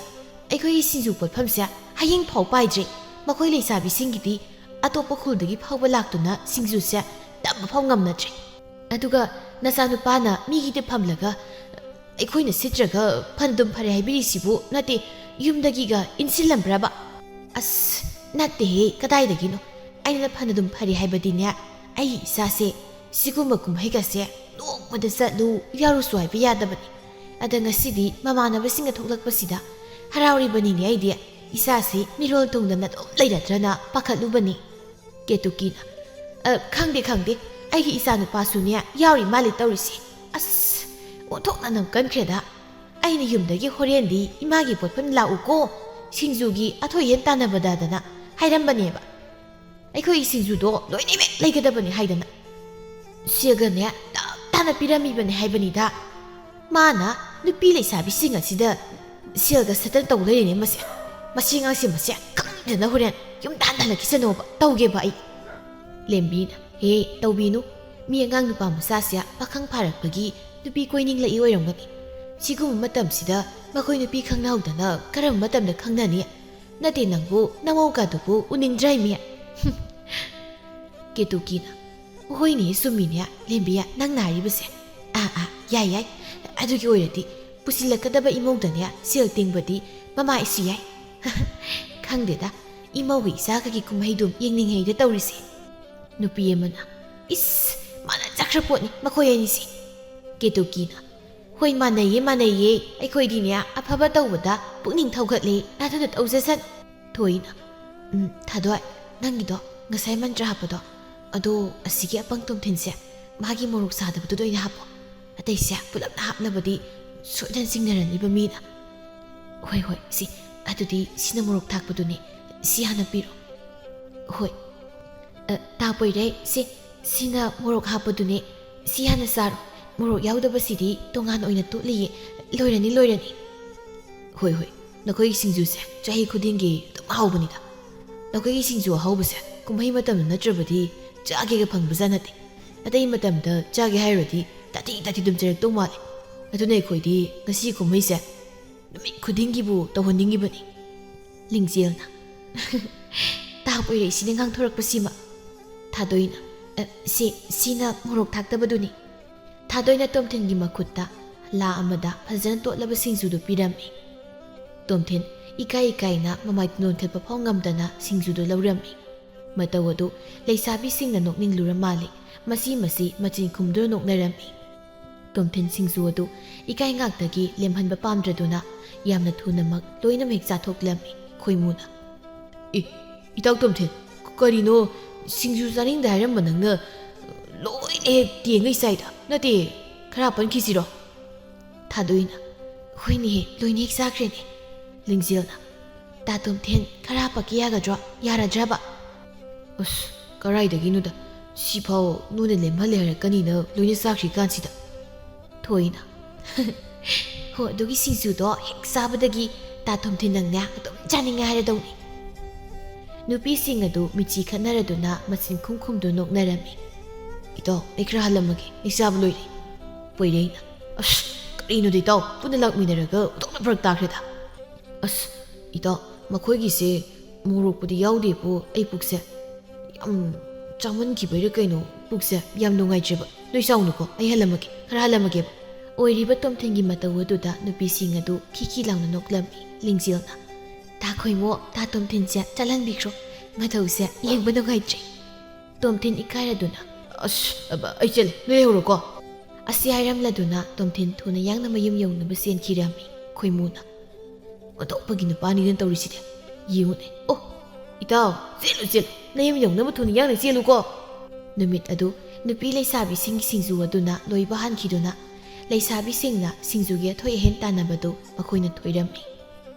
ꯑꯩꯈꯣꯏꯒꯤ ꯁꯤꯡꯖꯨ ꯄꯣꯠꯐꯝꯁꯦ ꯍꯌꯦꯡ ꯐꯥꯎ ꯄꯥꯏꯗ꯭ꯔꯤ꯫ ꯃꯈꯣꯏ ꯂꯩꯁꯥꯕꯤꯁꯤꯡꯒꯤꯗꯤ ꯑꯇꯣꯞꯄ ꯈꯨꯜꯗꯒꯤ ꯐꯥꯎꯕ ꯂꯥꯛꯇꯨꯅ ꯁꯤꯡꯖꯨꯁꯦ ꯇꯝꯕ ꯐꯥꯎ ꯉꯝꯅꯗ꯭ꯔꯦ꯫ ꯑꯗꯨꯒ ꯅꯆꯥꯅꯨꯄꯥꯅ ꯃꯤꯒꯤꯗ ꯐꯝꯂꯒ ꯑꯩꯈꯣꯏꯅ ꯁꯤꯠꯇ꯭ꯔꯒ ꯐꯅꯗꯨꯝ ꯐꯔꯦ ꯍꯥꯏꯕꯤꯔꯤꯁꯤꯕꯨ ꯅꯠꯇꯦ, ꯌꯨꯝꯗꯒꯤꯒ ꯏꯟꯁꯤꯜꯂꯝꯕ꯭ꯔꯕ?" "ꯑꯁ, ꯅꯠꯇꯦꯍꯦ, ꯀꯗꯥꯏꯗꯒꯤꯅꯣ? ꯑꯩꯅ ꯐꯅꯗꯨꯝ ꯐꯔꯦ ꯍꯥꯏꯕꯗꯤꯅꯦ, ꯑꯩꯒꯤ ꯏꯆꯥꯁꯦ ꯁꯤꯒꯨꯝꯕ ꯀꯨꯝꯍꯩꯒꯁꯦ ꯅꯣꯡꯃꯗ ꯆꯠꯂꯨ ꯌꯥꯎꯔꯨꯁꯨ ꯍꯥꯏꯕ ꯌꯥꯗꯕꯅꯤ꯫ ꯑꯗ ꯉꯁꯤꯗꯤ ꯃꯃꯥꯟꯅꯕꯁꯤꯡꯒ ꯊꯣꯛꯂꯛꯄꯁꯤꯗ ꯍꯔꯥꯎꯔꯤꯕꯅꯤꯅꯦ ꯑꯩꯗꯤ꯫ ꯏꯆꯥꯁꯤ ꯃꯤꯔꯣꯜ ꯊꯨꯡꯗꯅ ꯑꯗꯨꯝ ꯂꯩꯔꯗ꯭ꯔꯅ ꯄꯥꯈꯠꯂꯨꯕꯅꯤ꯫" ꯀꯦꯇꯨꯀꯤꯅ, "ꯑ, ꯈꯪꯗꯦ, ꯈꯪꯗꯦ, ꯑꯩꯒꯤ ꯏꯆꯥꯅꯨꯄꯥꯁꯨꯅꯦ ꯌꯥꯎꯔꯤ ꯃꯥꯜꯂꯦ ꯇꯧꯔꯤꯁꯦ꯫ ꯑꯁ, ꯑꯣꯟꯊꯣꯛꯅ ꯅꯝꯀꯟꯈ꯭ꯔꯦꯗ꯫ ꯑꯩꯅ ꯌꯨꯝꯗꯒꯤ ꯍꯣꯔꯦꯟꯗꯤ ꯏꯃꯥꯒꯤ ꯄꯣꯠꯐꯝ ꯂꯥꯛꯎꯀꯣ, ꯁꯤꯡꯖꯨꯒꯤ ꯑꯊꯣꯏ ꯑꯍꯦꯟ ꯇꯥꯟꯅꯕꯗꯗꯅ ꯍꯥꯏꯔꯝꯕꯅꯦꯕ꯫ ꯑꯩꯈꯣꯏ ꯁꯤꯡꯖꯨꯗꯣ ꯂꯣꯏꯅꯃꯛ ꯂꯩꯒꯗꯕꯅꯤ ꯍꯥꯏꯗꯅ꯫ ꯁꯦꯜꯒꯅꯦ ꯇꯞ ꯇꯥꯅ ꯄꯤꯔꯝꯃꯤꯕꯅꯤ ꯍꯥꯏꯕꯅꯤꯗ꯫ ꯃꯥꯅ ꯅꯨꯄꯤ ꯂꯩꯁꯥꯕꯤꯁꯤꯡ ꯑꯁꯤꯗ ꯁꯦꯜꯒ ꯁꯦꯇꯜ ꯇꯧ ꯂꯩꯔꯦꯅꯦ ꯃꯁꯦ꯫ ꯃꯁꯤ ꯑꯉꯥꯡꯁꯦ ꯃꯁꯦ ꯈꯪꯗꯅ ꯍꯣꯔꯦꯟ ꯌꯨꯝ ꯇꯥꯟꯊꯅꯈꯤꯁꯅꯣꯕ ꯇꯧꯒꯦꯕ ꯑꯩ꯫" ꯂꯦꯝꯕꯤꯅ, "ꯍꯦ, ꯇꯧꯕꯤꯅꯨ꯫ ꯃꯤ ꯑꯉꯥꯡ ꯅꯨꯄꯥ ꯃꯆꯥꯁꯦ ꯄꯥꯈꯪ ꯐꯥꯔꯛꯄꯒꯤ ꯅꯨꯄꯤ ꯀꯣꯏꯅꯤꯡꯂꯛꯏ ꯑꯣꯏꯔꯝꯒꯅꯤ꯫ ꯁꯤꯒꯨꯝꯕ ꯃꯇꯝꯁꯤꯗ ꯃꯈꯣꯏ ꯅꯨꯄꯤ ꯈꯪꯅꯍꯧꯗꯅ ꯀꯔꯝꯕ ꯃꯇꯝꯗ ꯈꯪꯅꯅꯤ? ꯅꯠꯇꯦ, ꯅꯪꯕꯨ ꯅꯃꯧꯒꯗꯨꯕꯨ ꯎꯅꯤꯡꯗ꯭ꯔꯥ ꯏꯃꯤ?" ꯀꯦꯇꯨꯀꯤꯅ, "ꯍꯣꯏꯅꯦ, ꯆꯨꯝꯃꯤꯅꯦ, ꯂꯦꯝꯕꯤ, ꯅꯪꯅ ꯍꯥꯏꯔꯤꯕꯁꯦ꯫ ꯑꯥ, ꯑꯥ, ꯌꯥꯏ, ꯌꯥꯏ꯫ ꯑꯗꯨꯒꯤ ꯑꯣꯏꯔꯗꯤ ꯄꯨꯁꯤꯜꯂꯛꯀꯗꯕ ꯏꯃꯧꯗꯅꯦ ꯁꯦꯜ ꯇꯤꯡꯕꯗꯤ ꯃꯃꯥꯏꯁꯨ ꯌꯥꯏ꯫" "ꯈꯪꯗꯦꯗ, ꯏꯃꯧꯒ ꯏꯆꯥꯒꯒꯤ ꯀꯨꯝꯍꯩꯗꯨꯝ ꯌꯦꯡꯅꯤꯡꯉꯩꯗ ꯇꯧꯔꯤꯁꯦ꯫" ꯅꯨꯄꯤ ꯑꯃꯅ, "ꯏꯁ, ꯃꯥꯟꯅ ꯆꯠꯈ꯭ꯔ ꯄꯣꯠꯅꯤ ꯃꯈꯣꯏ ꯑꯅꯤꯁꯦ꯫" ꯀꯦꯇꯨꯀꯤꯅ, "ꯍꯣꯏ, ꯃꯥꯟꯅꯩꯌꯦ, ꯃꯥꯟꯅꯩꯌꯦ꯫ ꯑꯩꯈꯣꯏꯗꯤꯅꯦ ꯑꯐꯕ ꯇꯧꯕꯗ ꯄꯨꯛꯅꯤꯡ ꯊꯧꯒꯠꯂꯦ, ꯑꯗꯨꯅ ꯇꯧꯖꯁꯅꯨ꯫" ꯊꯣꯏꯅ, ꯎꯝ, ꯊꯥꯗꯣꯏ, ꯅꯪꯒꯤꯗꯣ ꯉꯁꯥꯏ ꯃꯟꯇ꯭ꯔ ꯍꯥꯞꯄꯗꯣ, ꯑꯗꯣ ꯑꯁꯤꯒꯤ ꯑꯄꯪ ꯇꯣꯝꯊꯤꯟꯁꯦ ꯃꯥꯒꯤ ꯃꯣꯔꯣꯛ ꯁꯥꯗꯕꯗꯨꯗ ꯑꯣꯏꯅ ꯍꯥꯞꯄꯣ꯫ ꯑꯇꯩꯁꯦ ꯄꯨꯂꯞꯅ ꯍꯥꯞꯅꯕꯗꯤ ꯁꯣꯏꯗꯅ ꯆꯤꯡꯅꯔꯅꯤꯕ ꯃꯤꯅ꯫ ꯍꯣꯏ, ꯍꯣꯏ, ꯁꯤ, ꯑꯗꯨꯗꯤ ꯁꯤꯅ ꯃꯣꯔꯣꯛ ꯊꯥꯛꯄꯗꯨꯅꯦ꯫ ꯁꯤ ꯍꯥꯟꯅ ꯄꯤꯔꯣ꯫ ꯍꯣꯏ꯫ ꯑ, ꯇꯥ ꯄꯣꯏꯔꯩ, ꯁꯤ, ꯁꯤꯅ ꯃꯣꯔꯣꯛ ꯍꯥꯞꯄꯗꯨꯅꯦ꯫ ꯁꯤ ꯍꯥꯟꯅ ꯆꯥꯔꯣ꯫ ꯃꯣꯔꯣꯛ ꯌꯥꯎꯗꯕꯁꯤꯗꯤ ꯇꯣꯉꯥꯟ ꯑꯣꯏꯅ ꯇꯣꯠꯂꯤꯌꯦ꯫ ꯂꯣꯏꯔꯅꯤ, ꯂꯣꯏꯔꯅꯤ꯫ ꯍꯣꯏ, ꯍꯣꯏ꯫ ꯅꯈꯣꯏꯒꯤ ꯁꯤꯡꯖꯨꯁꯦ ꯆꯍꯤ ꯈꯨꯗꯤꯡꯒꯤ ꯑꯗꯨꯝ ꯍꯥꯎꯕꯅꯤꯗ꯫ ꯅꯈꯣꯏꯒꯤ ꯁꯤꯡꯖꯨ ꯑꯍꯥꯎꯕꯁꯦ ꯀꯨꯝꯍꯩ ꯃꯇꯝꯗ ꯅꯠꯇ꯭ꯔꯕꯗꯤ ꯆꯥꯒꯦꯒ ꯐꯪꯕꯖꯥꯠ ꯅꯠꯇꯦ꯫ ꯑꯇꯩ ꯃꯇꯝꯗ ꯆꯥꯒꯦ ꯍꯥꯏꯔꯨꯔꯗꯤ ꯇꯥꯊꯤ ꯇꯥꯊꯤ ꯑꯗꯨꯝ ꯆꯥꯔꯛꯇꯧ ꯃꯥꯜꯂꯦ꯫ ꯑꯗꯨꯅ ꯑꯩꯈꯣꯏꯗꯤ ꯉꯁꯤ ꯀꯨꯝꯍꯩꯁꯦ ꯅꯨꯃꯤꯠ ꯈꯨꯗꯤꯡꯒꯤꯕꯨ ꯇꯧꯍꯟꯅꯤꯡꯉꯤꯕꯅꯤ꯫ ꯂꯤꯡꯖꯦꯜꯅ, "ꯇꯥ ꯄꯣꯏꯔꯩꯁꯤꯅ ꯉꯥꯡꯊꯣꯔꯛꯄꯁꯤꯃ!" ꯊꯥꯗꯣꯏꯅ, "ꯑ, ꯁꯤ, ꯁꯤꯅ ꯃꯣꯔꯣꯛ ꯊꯥꯛꯇꯕꯗꯨꯅꯤ꯫" ꯊꯥꯗꯣꯏꯅ ꯇꯣꯝꯊꯤꯟꯒꯤ ꯃꯈꯨꯠꯇ ꯂꯥ ꯑꯃꯗ ꯐꯖꯅ ꯇꯣꯠꯂꯕ ꯁꯤꯡꯖꯨꯗꯨ ꯄꯤꯔꯝꯃꯤ꯫ ꯇꯣꯝꯊꯤꯟ ꯏꯀꯥꯏ ꯏꯀꯥꯏꯅ ꯃꯃꯥꯏ ꯅꯣꯟꯈꯠꯄ ꯐꯥꯎ ꯉꯝꯗꯅ ꯁꯤꯡꯖꯨꯗꯨ ꯂꯧꯔꯝꯃꯤ꯫ ꯃꯇꯧ ꯑꯗꯨ ꯂꯩꯁꯥꯕꯤꯁꯤꯡꯅ ꯅꯣꯛꯅꯤꯡꯂꯨꯔ ꯃꯥꯜꯂꯤ꯫ ꯃꯁꯤ, ꯃꯁꯤ ꯃꯆꯤꯟ ꯈꯨꯝꯗꯨꯅ ꯅꯣꯛꯅꯔꯝꯃꯤ꯫ ꯇꯣꯝꯊꯤꯟ ꯁꯤꯡꯖꯨ ꯑꯗꯨ ꯏꯀꯥꯏ ꯉꯥꯛꯇꯒꯤ ꯂꯦꯝꯍꯟꯕ ꯄꯥꯝꯗ꯭ꯔꯗꯨꯅ ꯌꯥꯝꯅ ꯊꯨꯅꯃꯛ ꯂꯣꯏꯅꯃꯛ ꯍꯦꯛ ꯆꯥꯊꯣꯛꯂꯝꯃꯤ꯫ ꯈꯣꯏꯃꯨꯅ, "ꯑꯦ, ꯏꯇꯥꯎ ꯇꯣꯝꯊꯤꯟ, ꯀꯔꯤꯅꯣ? ꯁꯤꯡꯖꯨ ꯆꯥꯅꯤꯡꯗꯦ ꯍꯥꯏꯔꯝꯕ ꯅꯪꯅ ꯂꯣꯏꯅ ꯍꯦꯛ ꯇꯦꯡꯉꯩ ꯆꯥꯏꯗ꯫ ꯅꯠꯇꯦ, ꯈꯔ ꯄꯟꯈꯤꯁꯤꯔꯣ?" ꯊꯥꯗꯣꯏꯅ, "ꯍꯣꯏꯅꯦꯍꯦ, ꯂꯣꯏꯅ ꯍꯦꯛ ꯆꯥꯈ꯭ꯔꯦꯅꯦ꯫" ꯂꯤꯡꯖꯦꯜꯅ, "ꯇꯥ ꯇꯣꯝꯊꯤꯟ, ꯈꯔ ꯍꯥꯞꯄꯛꯀꯦ ꯌꯥꯒꯗ꯭ꯔꯣ? ꯌꯥꯔꯗ꯭ꯔꯕ?" "ꯑꯁ, ꯀꯔꯥꯏꯗꯒꯤꯅꯣꯗ, ꯁꯤꯐꯥꯎ ꯅꯣꯏꯅ ꯂꯦꯝꯍꯜꯂꯦ ꯍꯥꯏꯔꯛꯀꯅꯤꯅ ꯂꯣꯏꯅ ꯆꯥꯈ꯭ꯔꯤ ꯀꯥꯟꯁꯤꯗ꯫" ꯊꯣꯏꯅ, "ꯍꯣ, ꯑꯗꯨꯒꯤ ꯁꯤꯡꯖꯨꯗꯣ ꯍꯦꯛ ꯆꯥꯕꯗꯒꯤ ꯇꯥ ꯇꯣꯝꯊꯤꯟ ꯅꯪꯅꯦ ꯑꯗꯨꯝ ꯆꯥꯅꯤꯡꯉꯦ ꯍꯥꯏꯔꯗꯧꯅꯤ꯫" ꯅꯨꯄꯤꯁꯤꯡ ꯑꯗꯨ ꯃꯤꯠꯆꯤ ꯈꯠꯅꯔꯗꯨꯅ ꯃꯆꯤꯟ ꯈꯨꯝ ꯈꯨꯝꯗꯨ ꯅꯣꯛꯅꯔꯝꯃꯤ꯫ "ꯏꯇꯥꯎ, ꯑꯩ ꯈꯔ ꯍꯜꯂꯝꯃꯒꯦ, ꯑꯩ ꯆꯥꯕ ꯂꯣꯏꯔꯦ꯫" ꯄꯣꯏꯔꯩꯅ, "ꯑꯁ, ꯀꯔꯤꯅꯣꯗ ꯏꯇꯥꯎ, ꯄꯨꯟꯅ ꯂꯥꯛꯃꯤꯟꯅꯔꯒ ꯑꯣꯟꯊꯣꯛꯅ ꯐꯔꯛ ꯇꯥꯈ꯭ꯔꯦꯗ꯫" "ꯑꯁ, ꯏꯇꯥꯎ, ꯃꯈꯣꯏꯒꯤꯁꯦ ꯃꯣꯔꯣꯛꯄꯨꯗꯤ ꯌꯥꯎꯗꯦꯕꯨ, ꯑꯩ ꯄꯨꯛꯁꯦ ꯌꯥꯝ ꯆꯥꯃꯟꯈꯤꯕꯩꯔ ꯀꯩꯅꯣ, ꯄꯨꯛꯁꯦ ꯌꯥꯝ ꯅꯨꯡꯉꯥꯏꯇ꯭ꯔꯦꯕ꯫ ꯅꯣꯏ ꯆꯥꯎꯅꯨꯀꯣ, ꯑꯩ ꯍꯜꯂꯝꯃꯒꯦ, ꯈꯔ ꯍꯜꯂꯝꯃꯒꯦꯕ꯫" ꯑꯣꯏꯔꯤꯕ ꯇꯣꯝꯊꯤꯟꯒꯤ ꯃꯇꯧ ꯑꯗꯨꯗ ꯅꯨꯄꯤꯁꯤꯡ ꯑꯗꯨ ꯈꯤꯈꯤ ꯂꯥꯎꯅ ꯅꯣꯛꯂꯝꯃꯤ꯫ ꯂꯤꯡꯖꯦꯜꯅ, "ꯇꯥ ꯈꯣꯏꯃꯣ, ꯇꯥ ꯇꯣꯝꯊꯤꯟꯁꯦ ꯆꯠꯍꯟꯕꯤꯈ꯭ꯔꯣ, ꯃꯇꯧꯁꯦ ꯌꯦꯡꯕ ꯅꯨꯡꯉꯥꯏꯇ꯭ꯔꯦ꯫" ꯇꯣꯝꯊꯤꯟ ꯏꯀꯥꯏꯔꯗꯨꯅ, "ꯑꯁ, ꯑꯕ, ꯑꯩ ꯆꯠꯂꯦ, ꯅꯣꯏ ꯂꯩꯍꯧꯔꯣꯀꯣ꯫" ꯑꯁꯤ ꯍꯥꯏꯔꯝꯂꯗꯨꯅ ꯇꯣꯝꯊꯤꯟ ꯊꯨꯅ ꯌꯥꯡꯅ ꯃꯌꯨꯝ ꯌꯧꯅꯕ ꯆꯦꯟꯈꯤꯔꯝꯃꯤ꯫ ꯈꯣꯏꯃꯨꯅ, "ꯑꯣꯟꯊꯣꯛꯄꯒꯤꯅ ꯄꯥꯅꯤꯗꯅ ꯇꯧꯔꯤꯁꯤꯗꯤ, ꯌꯦꯡꯉꯨꯅꯦ꯫ ꯑꯣ, "ꯏꯇꯥꯎ, ꯆꯦꯜꯂꯨ, ꯆꯦꯜꯂꯨ, ꯅꯌꯨꯝ ꯌꯧꯅꯕ ꯊꯨꯅ ꯌꯥꯡꯅ ꯆꯦꯜꯂꯨꯀꯣ!" ꯅꯨꯃꯤꯠ ꯑꯗꯨ ꯅꯨꯄꯤ ꯂꯩꯁꯥꯕꯤꯁꯤꯡꯒꯤ ꯁꯤꯡꯖꯨ ꯑꯗꯨꯅ ꯂꯣꯏꯕ ꯍꯟꯈꯤꯗꯨꯅ, ꯂꯩꯁꯥꯕꯤꯁꯤꯡꯅ ꯁꯤꯡꯖꯨꯒꯤ ꯑꯊꯣꯏ ꯑꯍꯦꯟ ꯇꯥꯟꯅꯕꯗꯨ ꯃꯈꯣꯏꯅ ꯊꯣꯏꯔꯝꯃꯤ꯫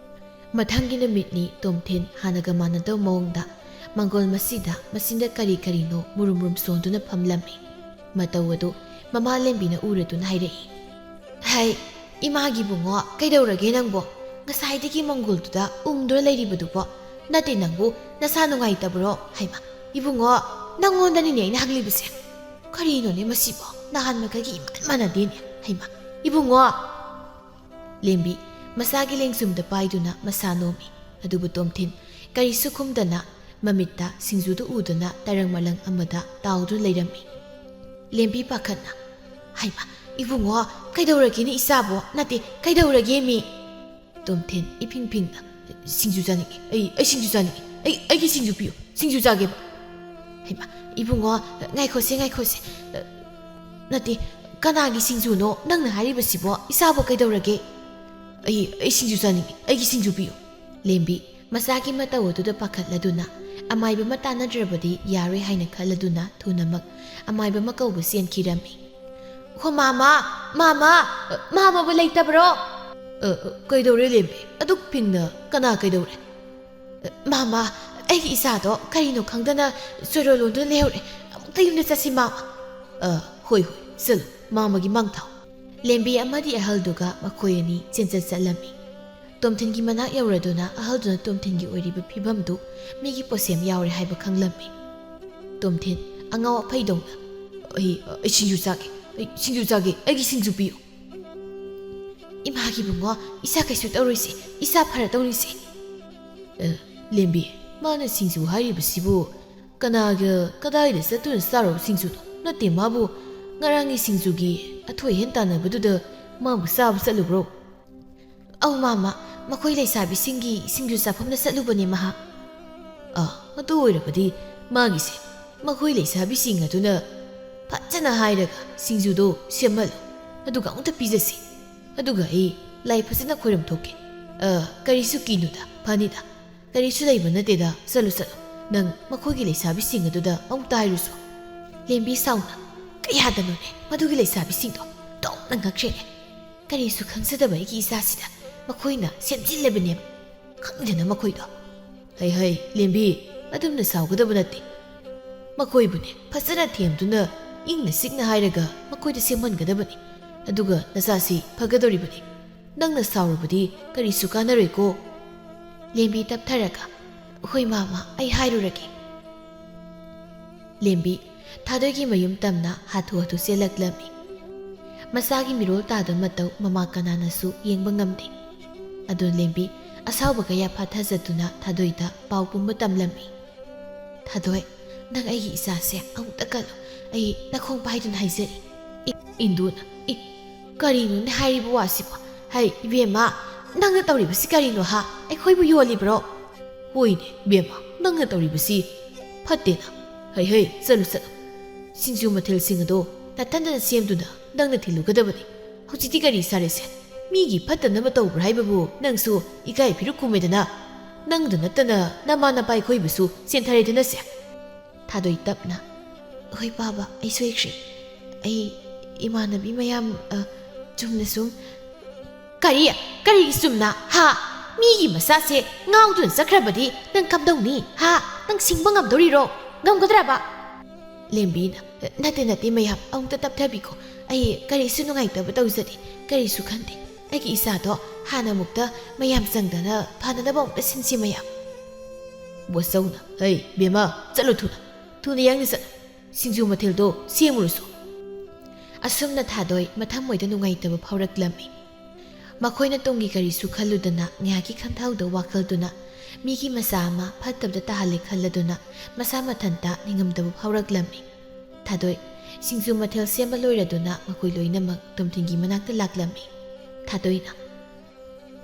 ꯃꯊꯪꯒꯤ ꯅꯨꯃꯤꯠꯅꯤ ꯇꯣꯝꯊꯤꯟ ꯍꯥꯟꯅꯒ ꯃꯥꯟꯅꯗꯕ ꯃꯑꯣꯡꯗ ꯃꯪꯒꯣꯜ ꯃꯁꯤꯗ ꯃꯆꯤꯟꯗ ꯀꯔꯤ ꯀꯔꯤꯅꯣ ꯃꯨꯔꯨꯝ ꯃꯨꯔꯨꯝ ꯁꯣꯟꯗꯨꯅ ꯐꯝꯂꯝꯃꯤ꯫ ꯃꯇꯧ ꯑꯗꯨ ꯃꯃꯥ ꯂꯦꯝꯕꯤꯅ ꯎꯔꯗꯨꯅ ꯍꯥꯏꯔꯛꯏ, "ꯍꯥꯏ, ꯏꯃꯥꯒꯤ ꯏꯕꯨꯡꯉꯣ, ꯀꯩꯗꯧꯔꯒꯦ ꯅꯪꯕꯣ? ꯉꯁꯥꯏꯗꯒꯤ ꯃꯪꯒꯣꯜꯗꯨꯗ ꯎꯪꯗꯨꯅ ꯂꯩꯔꯤꯕꯗꯨꯕꯣ? ꯅꯠꯇꯦ, ꯅꯪꯕꯨ ꯅꯁꯥ ꯅꯨꯡꯉꯥꯏꯇꯕ꯭ꯔꯣ? ꯍꯩꯃꯥ, ꯏꯕꯨꯡꯉꯣ, ꯅꯪꯉꯣꯟꯗꯅꯤꯅꯦ ꯑꯩꯅ ꯍꯪꯂꯤꯕꯁꯦ꯫ ꯀꯔꯤꯅꯣꯅꯦ ꯃꯁꯤꯕꯣ? ꯅꯍꯥꯟ ꯃꯈꯩꯒꯤ ꯏꯃꯥꯟ ꯃꯥꯟꯅꯗꯦꯅꯦ꯫ ꯍꯩꯃꯥ, ꯏꯕꯨꯡꯉꯣ!" ꯂꯦꯝꯕꯤ ꯃꯁꯥꯒꯤ ꯂꯦꯡꯖꯨꯝꯗ ꯄꯥꯏꯗꯨꯅ ꯃꯁꯥ ꯅꯣꯝꯃꯤ꯫ ꯑꯗꯨꯕꯨ ꯇꯣꯝꯊꯤꯟ ꯀꯔꯤꯁꯨ ꯈꯨꯝꯗꯅ ꯃꯃꯤꯠꯇ ꯁꯤꯡꯖꯨꯗꯨ ꯎꯗꯨꯅ ꯇꯔꯪ ꯃꯂꯪ ꯑꯃꯗ ꯇꯥꯎꯗꯨꯅ ꯂꯩꯔꯝꯃꯤ꯫ ꯂꯦꯝꯕꯤ ꯄꯥꯈꯠꯅ, "ꯍꯩꯃꯥ, ꯏꯕꯨꯡꯉꯣ, ꯀꯩꯗꯧꯔꯒꯦꯅꯦ ꯏꯆꯥꯕꯣ? ꯅꯠꯇꯦ, ꯀꯩꯗꯧꯔꯒꯦ ꯃꯤ?" ꯇꯣꯝꯊꯤꯟ ꯏꯐꯤꯡ ꯐꯤꯡꯅ, "ꯁꯤꯡꯖꯨ ꯆꯥꯅꯤꯡꯉꯤ, ꯑꯩ, ꯑꯩ ꯁꯤꯡꯖꯨ ꯆꯥꯅꯤꯡꯉꯤ, ꯑꯩ, ꯑꯩꯒꯤ ꯁꯤꯡꯖꯨ ꯄꯤꯌꯨ, ꯁꯤꯡꯖꯨ ꯆꯥꯒꯦꯕ꯫" "ꯍꯩꯃꯥ, ꯏꯕꯨꯡꯉꯣ, ꯉꯥꯏꯈꯣꯁꯦ, ꯉꯥꯏꯈꯣꯁꯦ꯫ ꯅꯠꯇꯦ, ꯀꯅꯥꯒꯤ ꯁꯤꯡꯖꯨꯅꯣ ꯅꯪꯅ ꯍꯥꯏꯔꯤꯕꯁꯤꯕꯣ? ꯏꯆꯥꯕꯨ ꯀꯩꯗꯧꯔꯒꯦ?" "ꯑꯩ, ꯑꯩ ꯁꯤꯡꯖꯨ ꯆꯥꯅꯤꯡꯉꯤ, ꯑꯩꯒꯤ ꯁꯤꯡꯖꯨ ꯄꯤꯌꯨ꯫" ꯂꯦꯝꯕꯤ ꯃꯆꯥꯒꯤ ꯃꯇꯧ ꯑꯗꯨꯗ ꯄꯥꯈꯠꯂꯗꯨꯅ ꯑꯃꯥꯏꯕ ꯑꯃ ꯇꯥꯟꯅꯗ꯭ꯔꯕꯗꯤ ꯌꯥꯔꯣꯏ ꯍꯥꯏꯅ ꯈꯜꯂꯗꯨꯅ ꯊꯨꯅꯃꯛ ꯑꯃꯥꯏꯕ ꯑꯃ ꯀꯧꯕ ꯆꯦꯟꯈꯤꯔꯝꯃꯤ꯫ "ꯍꯣ ꯃꯥꯃ, ꯃꯥꯃ, ꯃꯥꯃꯕꯨ ꯂꯩꯇꯕ꯭ꯔꯣ?" "ꯑ, ꯑ, ꯀꯩꯗꯧꯔꯦ ꯂꯦꯝꯕꯤ? ꯑꯗꯨꯛ ꯐꯤꯡꯅ ꯀꯅꯥ ꯀꯩꯗꯧꯔꯦ?" "ꯃꯥꯃ, ꯑꯩꯒꯤ ꯏꯆꯥꯗꯣ ꯀꯔꯤꯅꯣ ꯈꯪꯗꯅ ꯆꯣꯏꯔꯣꯜ ꯂꯣꯟꯗꯨꯅ ꯂꯩꯍꯧꯔꯦ꯫ ꯑꯃꯨꯛꯇ ꯌꯨꯝꯗ ꯆꯠꯁꯤ ꯃꯥꯃ꯫" "ꯑ, ꯍꯣꯏ, ꯍꯣꯏ, ꯆꯠꯂꯨ, ꯃꯥꯃꯒꯤ ꯃꯥꯡ ꯊꯥꯎ꯫" ꯂꯦꯝꯕꯤ ꯑꯃꯗꯤ ꯑꯍꯜꯗꯨꯒ ꯃꯈꯣꯏ ꯑꯅꯤ ꯆꯦꯟꯆꯠ ꯆꯠꯂꯝꯃꯤ꯫ ꯇꯣꯝꯊꯤꯟꯒꯤ ꯃꯅꯥꯛ ꯌꯧꯔꯗꯨꯅ ꯑꯍꯜꯗꯨꯅ ꯇꯣꯝꯊꯤꯟꯒꯤ ꯑꯣꯏꯔꯤꯕ ꯐꯤꯕꯝꯗꯨ ꯃꯤꯒꯤ ꯄꯣꯠꯁꯦꯝ ꯌꯥꯎꯔꯦ ꯍꯥꯏꯕ ꯈꯪꯂꯝꯃꯤ꯫ ꯇꯣꯝꯊꯤꯟ ꯑꯉꯥꯎ ꯑꯐꯩꯗꯧꯅ, "ꯑꯩ, ꯑꯩ ꯁꯤꯡꯖꯨ ꯆꯥꯒꯦ, ꯑꯩ ꯁꯤꯡꯖꯨ ꯆꯥꯒꯦ, ꯑꯩꯒꯤ ꯁꯤꯡꯖꯨ ꯄꯤꯌꯨ꯫" "ꯏꯃꯥꯒꯤ ꯏꯕꯨꯡꯉꯣ, ꯏꯆꯥ ꯀꯩꯁꯨ ꯇꯧꯔꯣꯏꯁꯦ, ꯏꯆꯥ ꯐꯔꯗꯧꯅꯤꯁꯦ꯫" "ꯑ, ꯂꯦꯝꯕꯤ, ꯃꯥꯅ ꯁꯤꯡꯖꯨ ꯍꯥꯏꯔꯤꯕꯁꯤꯕꯨ ꯀꯅꯥꯒ ꯀꯗꯥꯏꯗ ꯆꯠꯇꯨꯅ ꯆꯥꯔꯨꯕ ꯁꯤꯡꯖꯨꯅꯣ? ꯅꯠꯇꯦ, ꯃꯥꯕꯨ ꯉꯔꯥꯡꯒꯤ ꯁꯤꯡꯖꯨꯒꯤ ꯑꯊꯣꯏ ꯑꯍꯦꯟ ꯇꯥꯟꯅꯕꯗꯨꯗ ꯃꯥꯕꯨ ꯆꯥꯕ ꯆꯠꯂꯨꯕ꯭ꯔꯣ?" "ꯑꯧ ꯃꯥꯃ, ꯃꯈꯣꯏ ꯂꯩꯁꯥꯕꯤꯁꯤꯡꯒꯤ ꯁꯤꯡꯖꯨ ꯆꯥꯐꯝꯗ ꯆꯠꯂꯨꯕꯅꯦ ꯃꯍꯥꯛ꯫" "ꯑ, ꯑꯗꯨ ꯑꯣꯏꯔꯕꯗꯤ ꯃꯥꯒꯤꯁꯦ ꯃꯈꯣꯏ ꯂꯩꯁꯥꯕꯤꯁꯤꯡ ꯑꯗꯨꯅ ꯐꯖꯅ ꯍꯥꯏꯔꯒ ꯁꯤꯡꯖꯨꯗꯣ ꯁꯦꯝꯍꯜꯂꯨ, ꯑꯗꯨꯒ ꯑꯃꯨꯛꯇ ꯄꯤꯖꯁꯤ꯫ ꯑꯗꯨꯒ ꯑꯩ ꯂꯥꯏ ꯐꯖꯅ ꯈꯣꯏꯔꯝ ꯊꯣꯛꯀꯦ꯫ ꯑ, ꯀꯔꯤꯁꯨ ꯀꯤꯅꯨꯗ, ꯐꯅꯤꯗ꯫ "ꯀꯔꯤꯁꯨ ꯂꯩꯕ ꯅꯠꯇꯦꯗ, ꯆꯠꯂꯨ ꯆꯠꯂꯨ꯫ ꯅꯪ ꯃꯈꯣꯏꯒꯤ ꯂꯩꯁꯥꯕꯤꯁꯤꯡ ꯑꯗꯨꯗ ꯑꯃꯨꯛꯇ ꯍꯥꯏꯔꯨꯁꯨ꯫" ꯂꯦꯝꯕꯤ ꯁꯥꯎꯅ, "ꯀꯌꯥꯗꯅꯣꯅꯦ ꯃꯗꯨꯒꯤ ꯂꯩꯁꯥꯕꯤꯁꯤꯡꯗꯣ ꯑꯣꯟꯊꯣꯛꯅ ꯉꯛꯈ꯭ꯔꯦꯅꯦ꯫ ꯀꯔꯤꯁꯨ ꯈꯪꯖꯗꯕ ꯑꯩꯒꯤ ꯏꯆꯥꯁꯤꯗ ꯃꯈꯣꯏꯅ ꯁꯦꯝꯖꯤꯜꯂꯕꯅꯦꯕ꯫ ꯈꯪꯗꯦꯅ ꯃꯈꯣꯏꯗꯣ꯫" "ꯍꯩ ꯍꯩ, ꯂꯦꯝꯕꯤ, ꯑꯗꯨꯝꯅ ꯁꯥꯎꯒꯗꯕ ꯅꯠꯇꯦ꯫ ꯃꯈꯣꯏꯕꯨꯅꯦ ꯐꯖꯅ ꯊꯦꯝꯗꯨꯅ ꯏꯪꯅ ꯆꯤꯛꯅ ꯍꯥꯏꯔꯒ ꯃꯈꯣꯏꯗ ꯁꯦꯝꯍꯟꯒꯗꯕꯅꯤ꯫ ꯑꯗꯨꯒ ꯅꯆꯥꯁꯤ ꯐꯒꯗꯧꯔꯤꯕꯅꯤ꯫ ꯅꯪꯅ ꯁꯥꯎꯔꯕꯗꯤ ꯀꯔꯤꯁꯨ ꯀꯥꯟꯅꯔꯣꯏꯀꯣ꯫" ꯂꯦꯝꯕꯤ ꯇꯞꯊꯔꯒ, "ꯍꯣꯏ ꯃꯥꯃ, ꯑꯩ ꯍꯥꯏꯔꯨꯔꯒꯦ꯫" ꯂꯦꯝꯕꯤ ꯊꯥꯗꯣꯏꯒꯤ ꯃꯌꯨꯝ ꯇꯝꯅ ꯍꯥꯊꯨ ꯍꯥꯊꯨ ꯆꯦꯜꯂꯛꯂꯝꯃꯤ꯫ ꯃꯆꯥꯒꯤ ꯃꯤꯔꯣꯜ ꯇꯥꯗ ꯃꯇꯧ ꯃꯃꯥ ꯀꯅꯥꯅꯁꯨ ꯌꯦꯡꯕ ꯉꯝꯗꯦ꯫ ꯑꯗꯨ ꯂꯦꯝꯕꯤ ꯑꯁꯥꯎꯕ ꯀꯌꯥ ꯐꯥꯊꯖꯗꯨꯅ ꯊꯥꯗꯣꯏꯗ ꯄꯥꯎ ꯄꯨꯝꯕ ꯇꯝꯂꯝꯃꯤ꯫ "ꯊꯥꯗꯣꯏ, ꯅꯪ ꯑꯩꯒꯤ ꯏꯆꯥꯁꯦ ꯑꯃꯨꯛꯇ ꯀꯜꯂꯨ꯫ ꯑꯩ ꯅꯈꯣꯡ ꯄꯥꯏꯗꯨꯅ ꯍꯥꯏꯖꯔꯤ꯫" "ꯏ-, ꯏꯟꯗꯨꯅ, ꯏ-, ꯀꯔꯤꯅꯣꯅꯦ ꯍꯥꯏꯔꯤꯕ ꯋꯥꯁꯤꯕꯣ? ꯍꯩ, ꯏꯕꯦꯝꯃ, ꯅꯪꯅ ꯇꯧꯔꯤꯕꯁꯤ ꯀꯔꯤꯅꯣ ꯍꯥ? ꯑꯩꯈꯣꯏꯕꯨ ꯌꯣꯜꯂꯤꯕ꯭ꯔꯣ?" "ꯍꯣꯏꯅꯦ, ꯏꯕꯦꯝꯃ, ꯅꯪꯅ ꯇꯧꯔꯤꯕꯁꯤ ꯐꯠꯇꯦꯅ꯫ ꯍꯩ ꯍꯩ, ꯆꯠꯂꯨ ꯆꯠꯂꯨ꯫ ꯁꯤꯡꯖꯨ ꯃꯊꯦꯜꯁꯤꯡ ꯑꯗꯣ ꯅꯊꯟꯗꯅ ꯁꯦꯝꯗꯨꯅ ꯅꯪꯅ ꯊꯤꯜꯂꯨꯒꯗꯕꯅꯤ꯫ ꯍꯧꯖꯤꯛꯇꯤ ꯀꯔꯤ ꯁꯥꯔꯦꯁꯦ? ꯃꯤꯒꯤ ꯐꯠꯇꯅꯕ ꯇꯧꯕ꯭ꯔꯥ ꯍꯥꯏꯕꯕꯨ ꯅꯪꯁꯨ ꯏꯀꯥꯏ ꯐꯤꯔꯨꯛ ꯈꯨꯝꯃꯦꯗꯅ꯫ ꯅꯪꯗ ꯅꯠꯇꯅ ꯅꯃꯥ ꯅꯄꯥ ꯑꯩꯈꯣꯏꯕꯨꯁꯨ ꯆꯦꯟꯊꯔꯦꯗꯅꯁꯦ꯫" ꯊꯥꯗꯣꯏ ꯇꯞꯅ, "ꯍꯣꯏ ꯄꯥꯕ, ꯑꯩ ꯁꯣꯏꯈ꯭ꯔꯦ꯫ ꯑꯩ ꯏꯃꯥꯟꯅꯕꯤ ꯃꯌꯥꯝ, ꯑ, ꯆꯨꯝꯅ ꯁꯨꯝ..." "ꯀꯔꯤ? ꯀꯔꯤꯒꯤ ꯆꯨꯝꯅ? ꯍꯥ? ꯃꯤꯒꯤ ꯃꯆꯥꯁꯦ ꯉꯥꯎꯗꯨꯅ ꯆꯠꯈ꯭ꯔꯕꯗꯤ ꯅꯪ ꯀꯝꯗꯧꯅꯤ? ꯍꯥ? ꯅꯪ ꯁꯤꯡꯕ ꯉꯝꯗꯧꯔꯤꯔꯣ? ꯉꯝꯒꯗ꯭ꯔꯕ?" ꯂꯦꯝꯕꯤꯅ, "ꯅꯠꯇꯦ, ꯅꯠꯇꯦ ꯃꯌꯥꯝ, ꯑꯃꯨꯛꯇ ꯇꯞꯊꯕꯤꯀꯣ꯫ ꯑꯩ ꯀꯔꯤꯁꯨ ꯅꯨꯡꯉꯥꯏꯇꯕ ꯇꯧꯖꯗꯦ, ꯀꯔꯤꯁꯨ ꯈꯟꯗꯦ꯫ ꯑꯩꯒꯤ ꯏꯆꯥꯗꯣ ꯍꯥꯟꯅ ꯑꯃꯨꯛꯇ ꯃꯌꯥꯝ ꯆꯪꯗꯅ ꯐꯅꯅꯕ ꯑꯃꯨꯛꯇ ꯁꯤꯟꯁꯤ ꯃꯌꯥꯝ꯫" ꯕꯣꯆꯧꯅ, "ꯍꯩ, ꯕꯦꯝꯃ, ꯆꯠꯂꯨ ꯊꯨꯅ꯫ ꯊꯨꯅ ꯌꯥꯡꯅ ꯆꯠꯂꯨ꯫ ꯁꯤꯡꯖꯨ ꯃꯊꯦꯜꯗꯣ ꯁꯦꯝꯃꯨꯔꯁꯨ꯫" ꯑꯁꯨꯝꯅ ꯊꯥꯗꯣꯏ ꯃꯊꯃꯣꯏꯗ ꯅꯨꯡꯉꯥꯏꯇꯕ ꯐꯥꯎꯔꯛꯂꯝꯃꯤ꯫ ꯃꯈꯣꯏꯅ ꯇꯨꯡꯒꯤ ꯀꯔꯤꯁꯨ ꯈꯜꯂꯨꯗꯅ ꯉꯥꯏꯍꯥꯛꯀꯤ ꯈꯟꯊꯧꯗ ꯋꯥꯈꯜꯗꯨꯅ ꯃꯤꯒꯤ ꯃꯆꯥ ꯑꯃ ꯐꯠꯇꯕꯗ ꯇꯥꯍꯜꯂꯦ ꯈꯜꯂꯗꯨꯅ ꯃꯁꯥ ꯃꯊꯟꯇ ꯅꯤꯡꯉꯝꯗꯕ ꯐꯥꯎꯔꯛꯂꯝꯃꯤ꯫ ꯊꯥꯗꯣꯏ ꯁꯤꯡꯖꯨ ꯃꯊꯦꯜ ꯁꯦꯝꯕ ꯂꯣꯏꯔꯗꯨꯅ ꯃꯈꯣꯏ ꯂꯣꯏꯅꯃꯛ ꯇꯣꯝꯊꯤꯟꯒꯤ ꯃꯅꯥꯛꯇ ꯂꯥꯛꯂꯝꯃꯤ꯫ ꯊꯥꯗꯣꯏꯅ,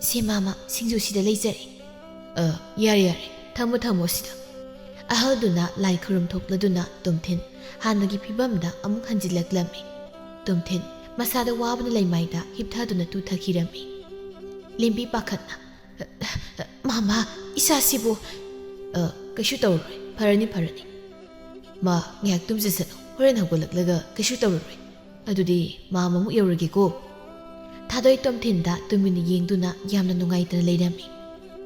"ꯁꯦ ꯃꯥꯃ, ꯁꯤꯡꯖꯨ ꯁꯤꯗ ꯂꯩꯖꯔꯦ꯫" "ꯑ, ꯌꯥꯔꯦ, ꯌꯥꯔꯦ, ꯊꯝꯃꯣ, ꯊꯝꯃꯣ ꯁꯤꯗ꯫" ꯑꯍꯜꯗꯨꯅ ꯂꯥꯏ ꯈꯨꯔꯨꯝ ꯊꯣꯛꯂꯗꯨꯅ ꯇꯣꯝꯊꯤꯟ ꯍꯥꯟꯅꯒꯤ ꯐꯤꯕꯝꯗ ꯑꯃꯨꯛ ꯍꯟꯖꯤꯜꯂꯛꯂꯝꯃꯤ꯫ ꯇꯣꯝꯊꯤꯟ ꯃꯁꯥꯗ ꯋꯥꯕꯅ ꯂꯩꯃꯥꯏꯗ ꯍꯤꯞꯊꯗꯨꯅ ꯇꯨꯊꯈꯤꯔꯝꯃꯤ꯫ ꯂꯦꯝꯕꯤ ꯄꯥꯈꯠꯅ, "ꯃꯥꯃꯥ, ꯏꯆꯥꯁꯤꯕꯨ?" "ꯑ, ꯀꯩꯁꯨ ꯇꯧꯔꯔꯣꯏ, ꯐꯔꯅꯤ, ꯐꯔꯅꯤ꯫ ꯃꯥ ꯉꯥꯏꯍꯥꯛ ꯇꯨꯝꯖꯁꯅꯨ, ꯍꯣꯔꯦꯟ ꯍꯧꯒꯠꯂꯛꯂꯒ ꯀꯩꯁꯨ ꯇꯧꯔꯔꯣꯏ꯫ ꯑꯗꯨꯗꯤ ꯃꯥꯃꯥ ꯑꯃꯨꯛ ꯌꯧꯔꯒꯦꯀꯣ꯫" ꯊꯥꯗꯣꯏ ꯇꯣꯝꯊꯤꯟꯗ ꯇꯨꯃꯤꯟꯅ ꯌꯦꯡꯗꯨꯅ ꯌꯥꯝꯅ ꯅꯨꯡꯉꯥꯏꯇꯅ ꯂꯩꯔꯝꯃꯤ꯫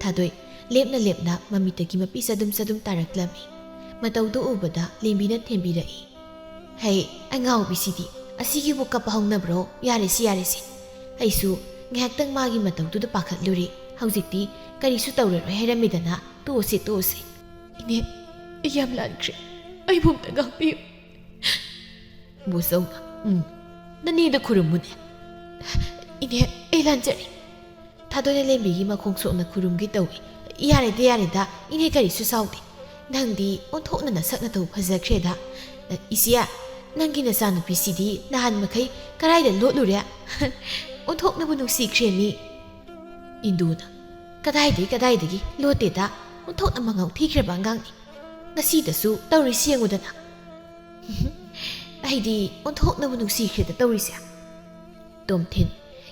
ꯊꯥꯗꯣꯏ ꯂꯦꯞꯅ ꯂꯦꯞꯅ ꯃꯃꯤꯠꯇꯒꯤ ꯃꯄꯤ ꯆꯗꯨꯝ ꯆꯗꯨꯝ ꯇꯥꯔꯛꯂꯝꯃꯤ꯫ ꯃꯇꯧꯗꯨ ꯎꯕꯗ ꯂꯦꯝꯕꯤꯅ ꯊꯦꯝꯕꯤꯔꯛꯏ꯫ "ꯍꯩ, ꯑꯉꯥꯎꯕꯤꯁꯤꯗꯤ, ꯑꯁꯤꯒꯤꯕꯨ ꯀꯞꯄ ꯍꯧꯅꯕ꯭ꯔꯣ? ꯌꯥꯔꯦꯁꯦ, ꯌꯥꯔꯦꯁꯦ꯫ ꯑꯩꯁꯨ ꯉꯥꯏꯍꯥꯛꯇꯪ ꯃꯥꯒꯤ ꯃꯇꯧꯗꯨꯗ ꯄꯥꯈꯠꯂꯨꯔꯦ꯫ ꯍꯧꯖꯤꯛꯇꯤ ꯀꯔꯤꯁꯨ ꯇꯧꯔꯔꯣꯏ ꯍꯥꯏꯔꯝꯃꯤꯗꯅ꯫ ꯇꯣꯛꯑꯁꯦ, ꯇꯣꯛꯑꯁꯦ꯫" "ꯏꯅꯦ, ꯑꯩ ꯌꯥꯝ ꯂꯥꯟꯈ꯭ꯔꯦ꯫ ꯑꯩꯕꯨ ꯑꯝꯇ ꯉꯥꯛꯄꯤꯌꯨ꯫" ꯕꯣꯆꯧꯅ, "ꯎꯝ, ꯅꯅꯦꯗ ꯈꯨꯔꯨꯝꯃꯨꯅꯦ꯫" "ꯏꯅꯦ, ꯑꯩ ꯂꯥꯟꯖꯔꯦ꯫" ꯊꯥꯗꯣꯏꯅ ꯂꯦꯝꯕꯤꯒꯤ ꯃꯈꯣꯡ ꯁꯣꯛꯅ ꯈꯨꯔꯨꯝꯒꯦ ꯇꯧꯏ꯫ "ꯌꯥꯔꯦꯗ, ꯌꯥꯔꯦꯗ, ꯏꯅꯦ ꯀꯔꯤꯁꯨ ꯁꯥꯎꯗꯦ꯫ ꯅꯪꯗꯤ ꯑꯣꯟꯊꯣꯛꯅ ꯅꯁꯛ ꯅꯇꯧ ꯐꯖꯈ꯭ꯔꯦꯗ꯫ ꯏꯆꯦ, ꯅꯪꯒꯤ ꯅꯆꯥꯅꯨꯄꯤꯁꯤꯗꯤ ꯅꯍꯥꯟ ꯃꯈꯩ ꯀꯔꯥꯏꯗ ꯂꯣꯠꯂꯨꯔꯦ? ꯑꯣꯟꯊꯣꯛꯅꯕꯨ ꯅꯨꯡꯁꯤꯈ꯭ꯔꯦ ꯃꯤ꯫" ꯏꯟꯗꯨꯅ, "ꯀꯗꯥꯏꯗꯒꯤ, ꯀꯗꯥꯏꯗꯒꯤ? ꯂꯣꯠꯇꯦꯗ꯫ ꯑꯣꯟꯊꯣꯛꯅ ꯃꯉꯥꯎ ꯊꯤꯈ꯭ꯔꯕ ꯑꯉꯥꯡꯅꯤ꯫ ꯉꯁꯤꯗꯁꯨ ꯇꯧꯔꯤꯁꯤ ꯌꯦꯡꯉꯨꯗꯅ꯫" "ꯑꯩꯗꯤ ꯑꯣꯟꯊꯣꯛꯅꯕꯨ ꯅꯨꯡꯁꯤꯈ꯭ꯔꯦꯗ ꯇꯧꯔꯤꯁꯦ꯫" ꯇꯣꯝꯊꯤꯟ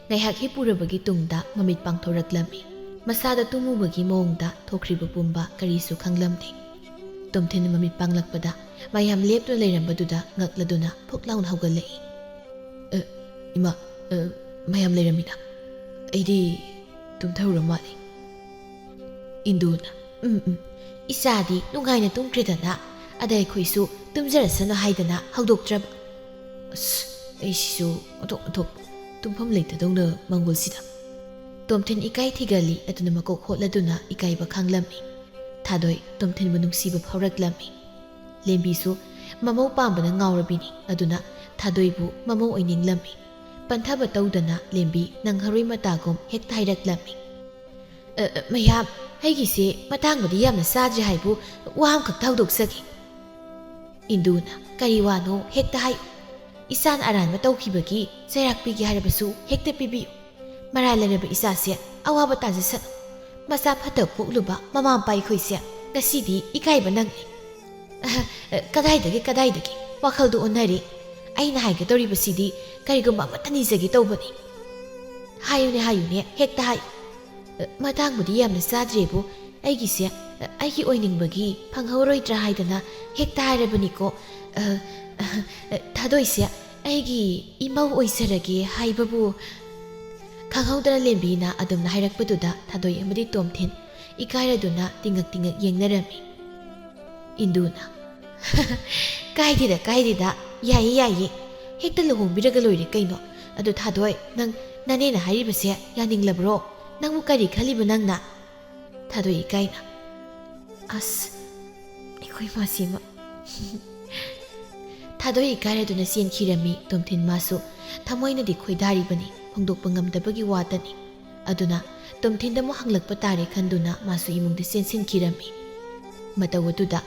ꯉꯥꯏꯍꯥꯛ ꯍꯤꯞꯄꯨꯔꯕꯒꯤ ꯇꯨꯡꯗ ꯃꯃꯤꯠ ꯄꯥꯡꯊꯣꯔꯛꯂꯝꯃꯤ꯫ ꯃꯁꯥꯗ ꯇꯨꯝꯃꯨꯕꯒꯤ ꯃꯑꯣꯡꯗ ꯊꯣꯛꯈ꯭ꯔꯤꯕ ꯄꯨꯝꯕ ꯀꯔꯤꯁꯨ ꯈꯪꯂꯝꯗꯦ꯫ ꯇꯣꯝꯊꯤꯟ ꯃꯃꯤꯠ ꯄꯥꯡꯂꯛꯄꯗ ꯃꯌꯥꯝ ꯂꯦꯞꯇꯨꯅ ꯂꯩꯔꯝꯕꯗꯨꯗ ꯉꯛꯂꯗꯨꯅ ꯐꯨꯛ ꯂꯥꯎꯅ ꯍꯧꯒꯠꯂꯛꯏ꯫ "ꯑ, ꯏꯃꯥ, ꯑ, ꯃꯌꯥꯝ ꯂꯩꯔꯝꯃꯤꯅ? ꯑꯩꯗꯤ ꯇꯨꯝꯊꯔꯨꯔ ꯃꯥꯜꯂꯦ꯫" ꯏꯟꯗꯨꯅ, "ꯎꯝ, ꯎꯝ, ꯏꯆꯥꯗꯤ ꯅꯨꯡꯉꯥꯏꯅ ꯇꯨꯝꯈ꯭ꯔꯦꯗꯅ, ꯑꯗ ꯑꯩꯈꯣꯏꯁꯨ ꯇꯨꯝꯖꯔꯁꯅꯨ ꯍꯥꯏꯗꯅ ꯍꯧꯗꯣꯛꯇ꯭ꯔꯕ꯫ ꯑꯁ, ꯑꯩꯁꯤꯁꯨ ꯑꯣꯟꯊꯣꯛ ꯑꯣꯟꯊꯣꯛ ꯇꯨꯝꯐꯝ ꯂꯩꯇꯗꯧꯅ ꯃꯪꯒꯣꯜꯁꯤꯗ꯫" ꯇꯣꯝꯊꯤꯟ ꯏꯀꯥꯏ ꯊꯤꯒꯜꯂꯤ꯫ ꯑꯗꯨꯅ ꯃꯀꯣꯛ ꯍꯣꯠꯂꯗꯨꯅ ꯏꯀꯥꯏꯕ ꯈꯥꯡꯂꯝꯃꯤ꯫ ꯊꯥꯗꯣꯏ ꯇꯣꯝꯊꯤꯟꯕꯨ ꯅꯨꯡꯁꯤꯕ ꯐꯥꯎꯔꯛꯂꯝꯃꯤ꯫ ꯂꯦꯝꯕꯤꯁꯨ ꯃꯃꯧ ꯄꯥꯝꯕꯅ ꯉꯥꯎꯔꯕꯤꯅꯤ꯫ ꯑꯗꯨꯅ ꯊꯥꯗꯣꯏꯕꯨ ꯃꯃꯧ ꯑꯣꯏꯅꯤꯡꯂꯝꯃꯤ꯫ ꯄꯟꯊꯕ ꯇꯧꯗꯅ ꯂꯦꯝꯕꯤ ꯅꯪꯍꯔꯣꯏ ꯃꯇꯥꯒꯨꯝ ꯍꯦꯛꯇ ꯍꯥꯏꯔꯛꯂꯝꯃꯤ꯫ "ꯑ, ꯑ, ꯃꯌꯥꯝ, ꯑꯩꯒꯤꯁꯦ ꯃꯇꯥꯡꯕꯨꯗꯤ ꯌꯥꯝꯅ ꯆꯥꯗ꯭ꯔꯤ ꯍꯥꯏꯕꯨ ꯋꯥ ꯑꯃꯈꯛꯇ ꯍꯧꯗꯣꯛꯆꯒꯦ꯫" ꯏꯟꯗꯨꯅ, "ꯀꯔꯤ ꯋꯥꯅꯣ ꯍꯦꯛꯇ ꯍꯥꯏꯌꯨ꯫ ꯏꯆꯥꯅ ꯑꯔꯥꯟꯕ ꯇꯧꯈꯤꯕꯒꯤ ꯆꯩꯔꯥꯛ ꯄꯤꯒꯦ ꯍꯥꯏꯔꯕꯁꯨ ꯍꯦꯛꯇ ꯄꯤꯕꯤꯌꯨ꯫ ꯃꯔꯥꯜ ꯂꯩꯔꯕ ꯏꯆꯥꯁꯦ ꯑꯋꯥꯕ ꯇꯥꯖꯁꯅꯨ꯫ ꯃꯆꯥ ꯐꯠꯇꯕ ꯄꯣꯛꯂꯨꯕ ꯃꯃꯥ ꯃꯄꯥ ꯑꯩꯈꯣꯏꯁꯦ ꯉꯁꯤꯗꯤ ꯏꯀꯥꯏꯕ ꯅꯪꯂꯦ꯫" "ꯑꯍ, ꯑ, ꯀꯗꯥꯏꯗꯒꯤ, ꯀꯗꯥꯏꯗꯒꯤ? ꯋꯥꯈꯜꯗꯣ ꯑꯣꯟꯅꯔꯦ꯫ ꯑꯩꯅ ꯍꯥꯏꯒꯗꯧꯔꯤꯕꯁꯤꯗꯤ ꯀꯔꯤꯒꯨꯝꯕ ꯑꯃꯠꯇ ꯅꯤꯖꯒꯦ ꯇꯧꯕꯅꯤ꯫" "ꯍꯥꯏꯌꯨꯅꯦ, ꯍꯥꯏꯌꯨꯅꯦ, ꯍꯦꯛꯇ ꯍꯥꯏꯌꯨ꯫" ꯃꯇꯥꯡꯕꯨꯗꯤ ꯌꯥꯝꯅ ꯆꯥꯗ꯭ꯔꯦꯕꯨ, ꯑꯩꯒꯤꯁꯦ ꯑꯩꯒꯤ ꯑꯣꯏꯅꯤꯡꯕꯒꯤ ꯐꯪꯍꯧꯔꯣꯏꯗ꯭ꯔꯥ ꯍꯥꯏꯗꯅ ꯍꯦꯛꯇ ꯍꯥꯏꯔꯕꯅꯤꯀꯣ꯫ ꯑ, ꯑ, ꯊꯥꯗꯣꯏꯁꯦ ꯑꯩꯒꯤ ꯏꯃꯧ ꯑꯣꯏꯖꯔꯒꯦ ꯍꯥꯏꯕꯕꯨ꯫ ꯈꯪꯍꯧꯗꯅ ꯂꯦꯝꯕꯤꯅ ꯑꯗꯨꯝꯅ ꯍꯥꯏꯔꯛꯄꯗꯨꯗ ꯊꯥꯗꯣꯏ ꯑꯃꯗꯤ ꯇꯣꯝꯊꯤꯟ ꯏꯀꯥꯏꯔꯗꯨꯅ ꯇꯤꯡꯉꯛ ꯇꯤꯡꯉꯛ ꯌꯦꯡꯅꯔꯝꯃꯤ꯫ ꯏꯟꯗꯨꯅ, "ꯀꯥꯏꯗꯦꯗ, ꯀꯥꯏꯗꯦꯗ, ꯌꯥꯏꯌꯦ, ꯌꯥꯏꯌꯦ, ꯍꯦꯛꯇ ꯂꯨꯍꯣꯡꯕꯤꯔꯒ ꯂꯣꯏꯔꯦ ꯀꯩꯅꯣ꯫ ꯑꯗꯨ ꯊꯥꯗꯣꯏ, ꯅꯪ ꯅꯅꯦꯅ ꯍꯥꯏꯔꯤꯕꯁꯦ ꯌꯥꯅꯤꯡꯂꯕ꯭ꯔꯣ? ꯅꯪꯕꯨ ꯀꯔꯤ ꯈꯜꯂꯤꯕ ꯅꯪꯅ?" ꯊꯥꯗꯣꯏ ꯏꯀꯥꯏꯅ, "ꯑꯁ, ꯑꯩꯈꯣꯏ ꯃꯥꯁꯤꯃ!" ꯊꯥꯗꯣꯏ ꯏꯀꯥꯏꯔꯗꯨꯅ ꯆꯦꯟꯈꯤꯔꯝꯃꯤ ꯇꯣꯝꯊꯤꯟ꯫ ꯃꯥꯁꯨ ꯊꯃꯣꯏꯅꯗꯤ ꯈꯣꯏꯗꯥꯔꯤꯕꯅꯤ, ꯐꯣꯡꯗꯣꯛꯄ ꯉꯝꯗꯕꯒꯤ ꯋꯥꯇꯅꯤ꯫ ꯑꯗꯨꯅ ꯇꯣꯝꯊꯤꯟꯗ ꯑꯃꯨꯛ ꯍꯪꯂꯛꯄ ꯇꯥꯔꯦ ꯈꯟꯗꯨꯅ ꯃꯥꯁꯨ ꯏꯃꯨꯡꯗ ꯆꯦꯟꯁꯤꯟꯈꯤꯔꯝꯃꯤ꯫ ꯃꯇꯧ ꯑꯗꯨꯗ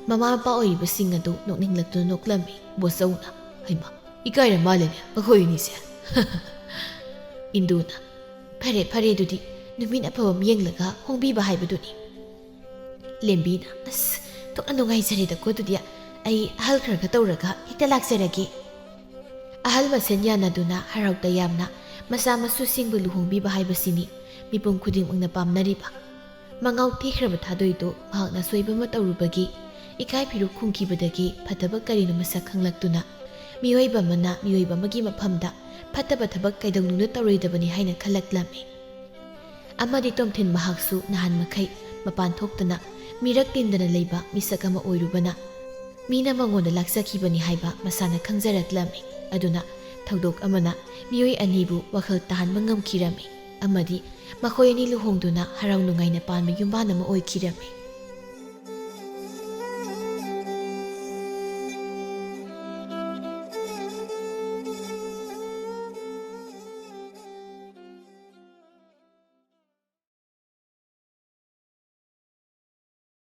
ꯃꯃꯥ ꯃꯄꯥ ꯑꯣꯏꯔꯤꯕꯁꯤꯡ ꯑꯗꯨ ꯅꯣꯛꯅꯤꯡꯂꯛꯇꯨꯅ ꯅꯣꯛꯂꯝꯃꯤ꯫ ꯕꯣꯆꯧꯅ, "ꯍꯩꯃꯥ, ꯏꯀꯥꯏꯔ ꯃꯥꯜꯂꯦꯅꯦ ꯃꯈꯣꯏ ꯑꯅꯤꯁꯦ!" ꯏꯟꯗꯨꯅ, "ꯐꯔꯦ, ꯐꯔꯦ, ꯑꯗꯨꯗꯤ ꯅꯨꯃꯤꯠ ꯑꯐꯕ ꯑꯃ ꯌꯦꯡꯂꯒ ꯍꯣꯡꯕꯤꯕ ꯍꯥꯏꯕꯗꯨꯅꯤ꯫" ꯂꯦꯝꯕꯤꯅ, "ꯑꯁ, ꯊꯣꯛꯅ ꯅꯨꯡꯉꯥꯏꯖꯔꯦꯗꯀꯣ, ꯑꯗꯨꯗꯤ ꯑꯩ ꯑꯍꯜ ꯈꯔꯒ ꯇꯧꯔꯒ ꯍꯦꯛꯇ ꯂꯥꯛꯆꯔꯒꯦ꯫" ꯑꯍꯜ ꯃꯁꯦꯟ ꯌꯥꯅꯗꯨꯅ ꯍꯔꯥꯎ ꯇꯌꯥꯝꯅ ꯃꯆꯥ ꯃꯁꯨꯁꯤꯡꯕꯨ ꯂꯨꯍꯣꯡꯕꯤꯕ ꯍꯥꯏꯕꯁꯤꯅꯤ ꯃꯤꯄꯨꯝ ꯈꯨꯗꯤꯡꯃꯛꯅ ꯄꯥꯝꯅꯔꯤꯕ꯫ ꯃꯉꯥꯎ ꯊꯤꯈ꯭ꯔꯕ ꯊꯥꯗꯣꯏꯗꯨ ꯃꯍꯥꯛꯅ ꯑꯁꯣꯏꯕ ꯑꯃ ꯇꯧꯔꯨꯕꯒꯤ ꯏꯀꯥꯏ ꯐꯤꯔꯨꯛ ꯈꯨꯝꯈꯤꯕꯗꯒꯤ ꯐꯠꯇꯕ ꯀꯔꯤꯅꯣ ꯃꯁꯛ ꯈꯪꯂꯛꯇꯨꯅ, ꯃꯤꯑꯣꯏꯕ ꯑꯃꯅ ꯃꯤꯑꯣꯏꯕ ꯑꯃꯒꯤ ꯃꯐꯝꯗ ꯐꯠꯇꯕ ꯊꯕꯛ ꯀꯩꯗꯧꯅꯨꯡꯗ ꯇꯧꯔꯣꯏꯗꯕꯅꯤ ꯍꯥꯏꯅ ꯈꯜꯂꯛꯂꯝꯃꯤ꯫ ꯑꯃꯗꯤ ꯇꯣꯝꯊꯤꯟ ꯃꯍꯥꯛꯁꯨ ꯅꯍꯥꯟ ꯃꯈꯩ ꯃꯄꯥꯟ ꯊꯣꯛꯇꯅ ꯃꯤꯔꯛ ꯇꯤꯟꯗꯅ ꯂꯩꯕ ꯃꯤꯁꯛ ꯑꯃ ꯑꯣꯏꯔꯨꯕꯅ, ꯃꯤꯅ ꯃꯉꯣꯟꯗ ꯂꯥꯛꯆꯈꯤꯕꯅꯤ ꯍꯥꯏꯕ ꯃꯁꯥꯅ ꯈꯪꯖꯔꯛꯂꯝꯃꯤ꯫ ꯑꯗꯨꯅ ꯊꯧꯗꯣꯛ ꯑꯃꯅ ꯃꯤꯑꯣꯏ ꯑꯅꯤꯕꯨ ꯋꯥꯈꯜ ꯇꯥꯍꯟꯕ ꯉꯝꯈꯤꯔꯝꯃꯤ ꯑꯃꯗꯤ ꯃꯈꯣꯏ ꯑꯅꯤ ꯂꯨꯍꯣꯡꯗꯨꯅ ꯍꯔꯥꯎ ꯅꯨꯡꯉꯥꯏꯅ ꯄꯥꯟꯕ ꯌꯨꯝꯕꯥꯟ ꯑꯃ ꯑꯣꯏꯈꯤꯔꯝꯃꯤ꯫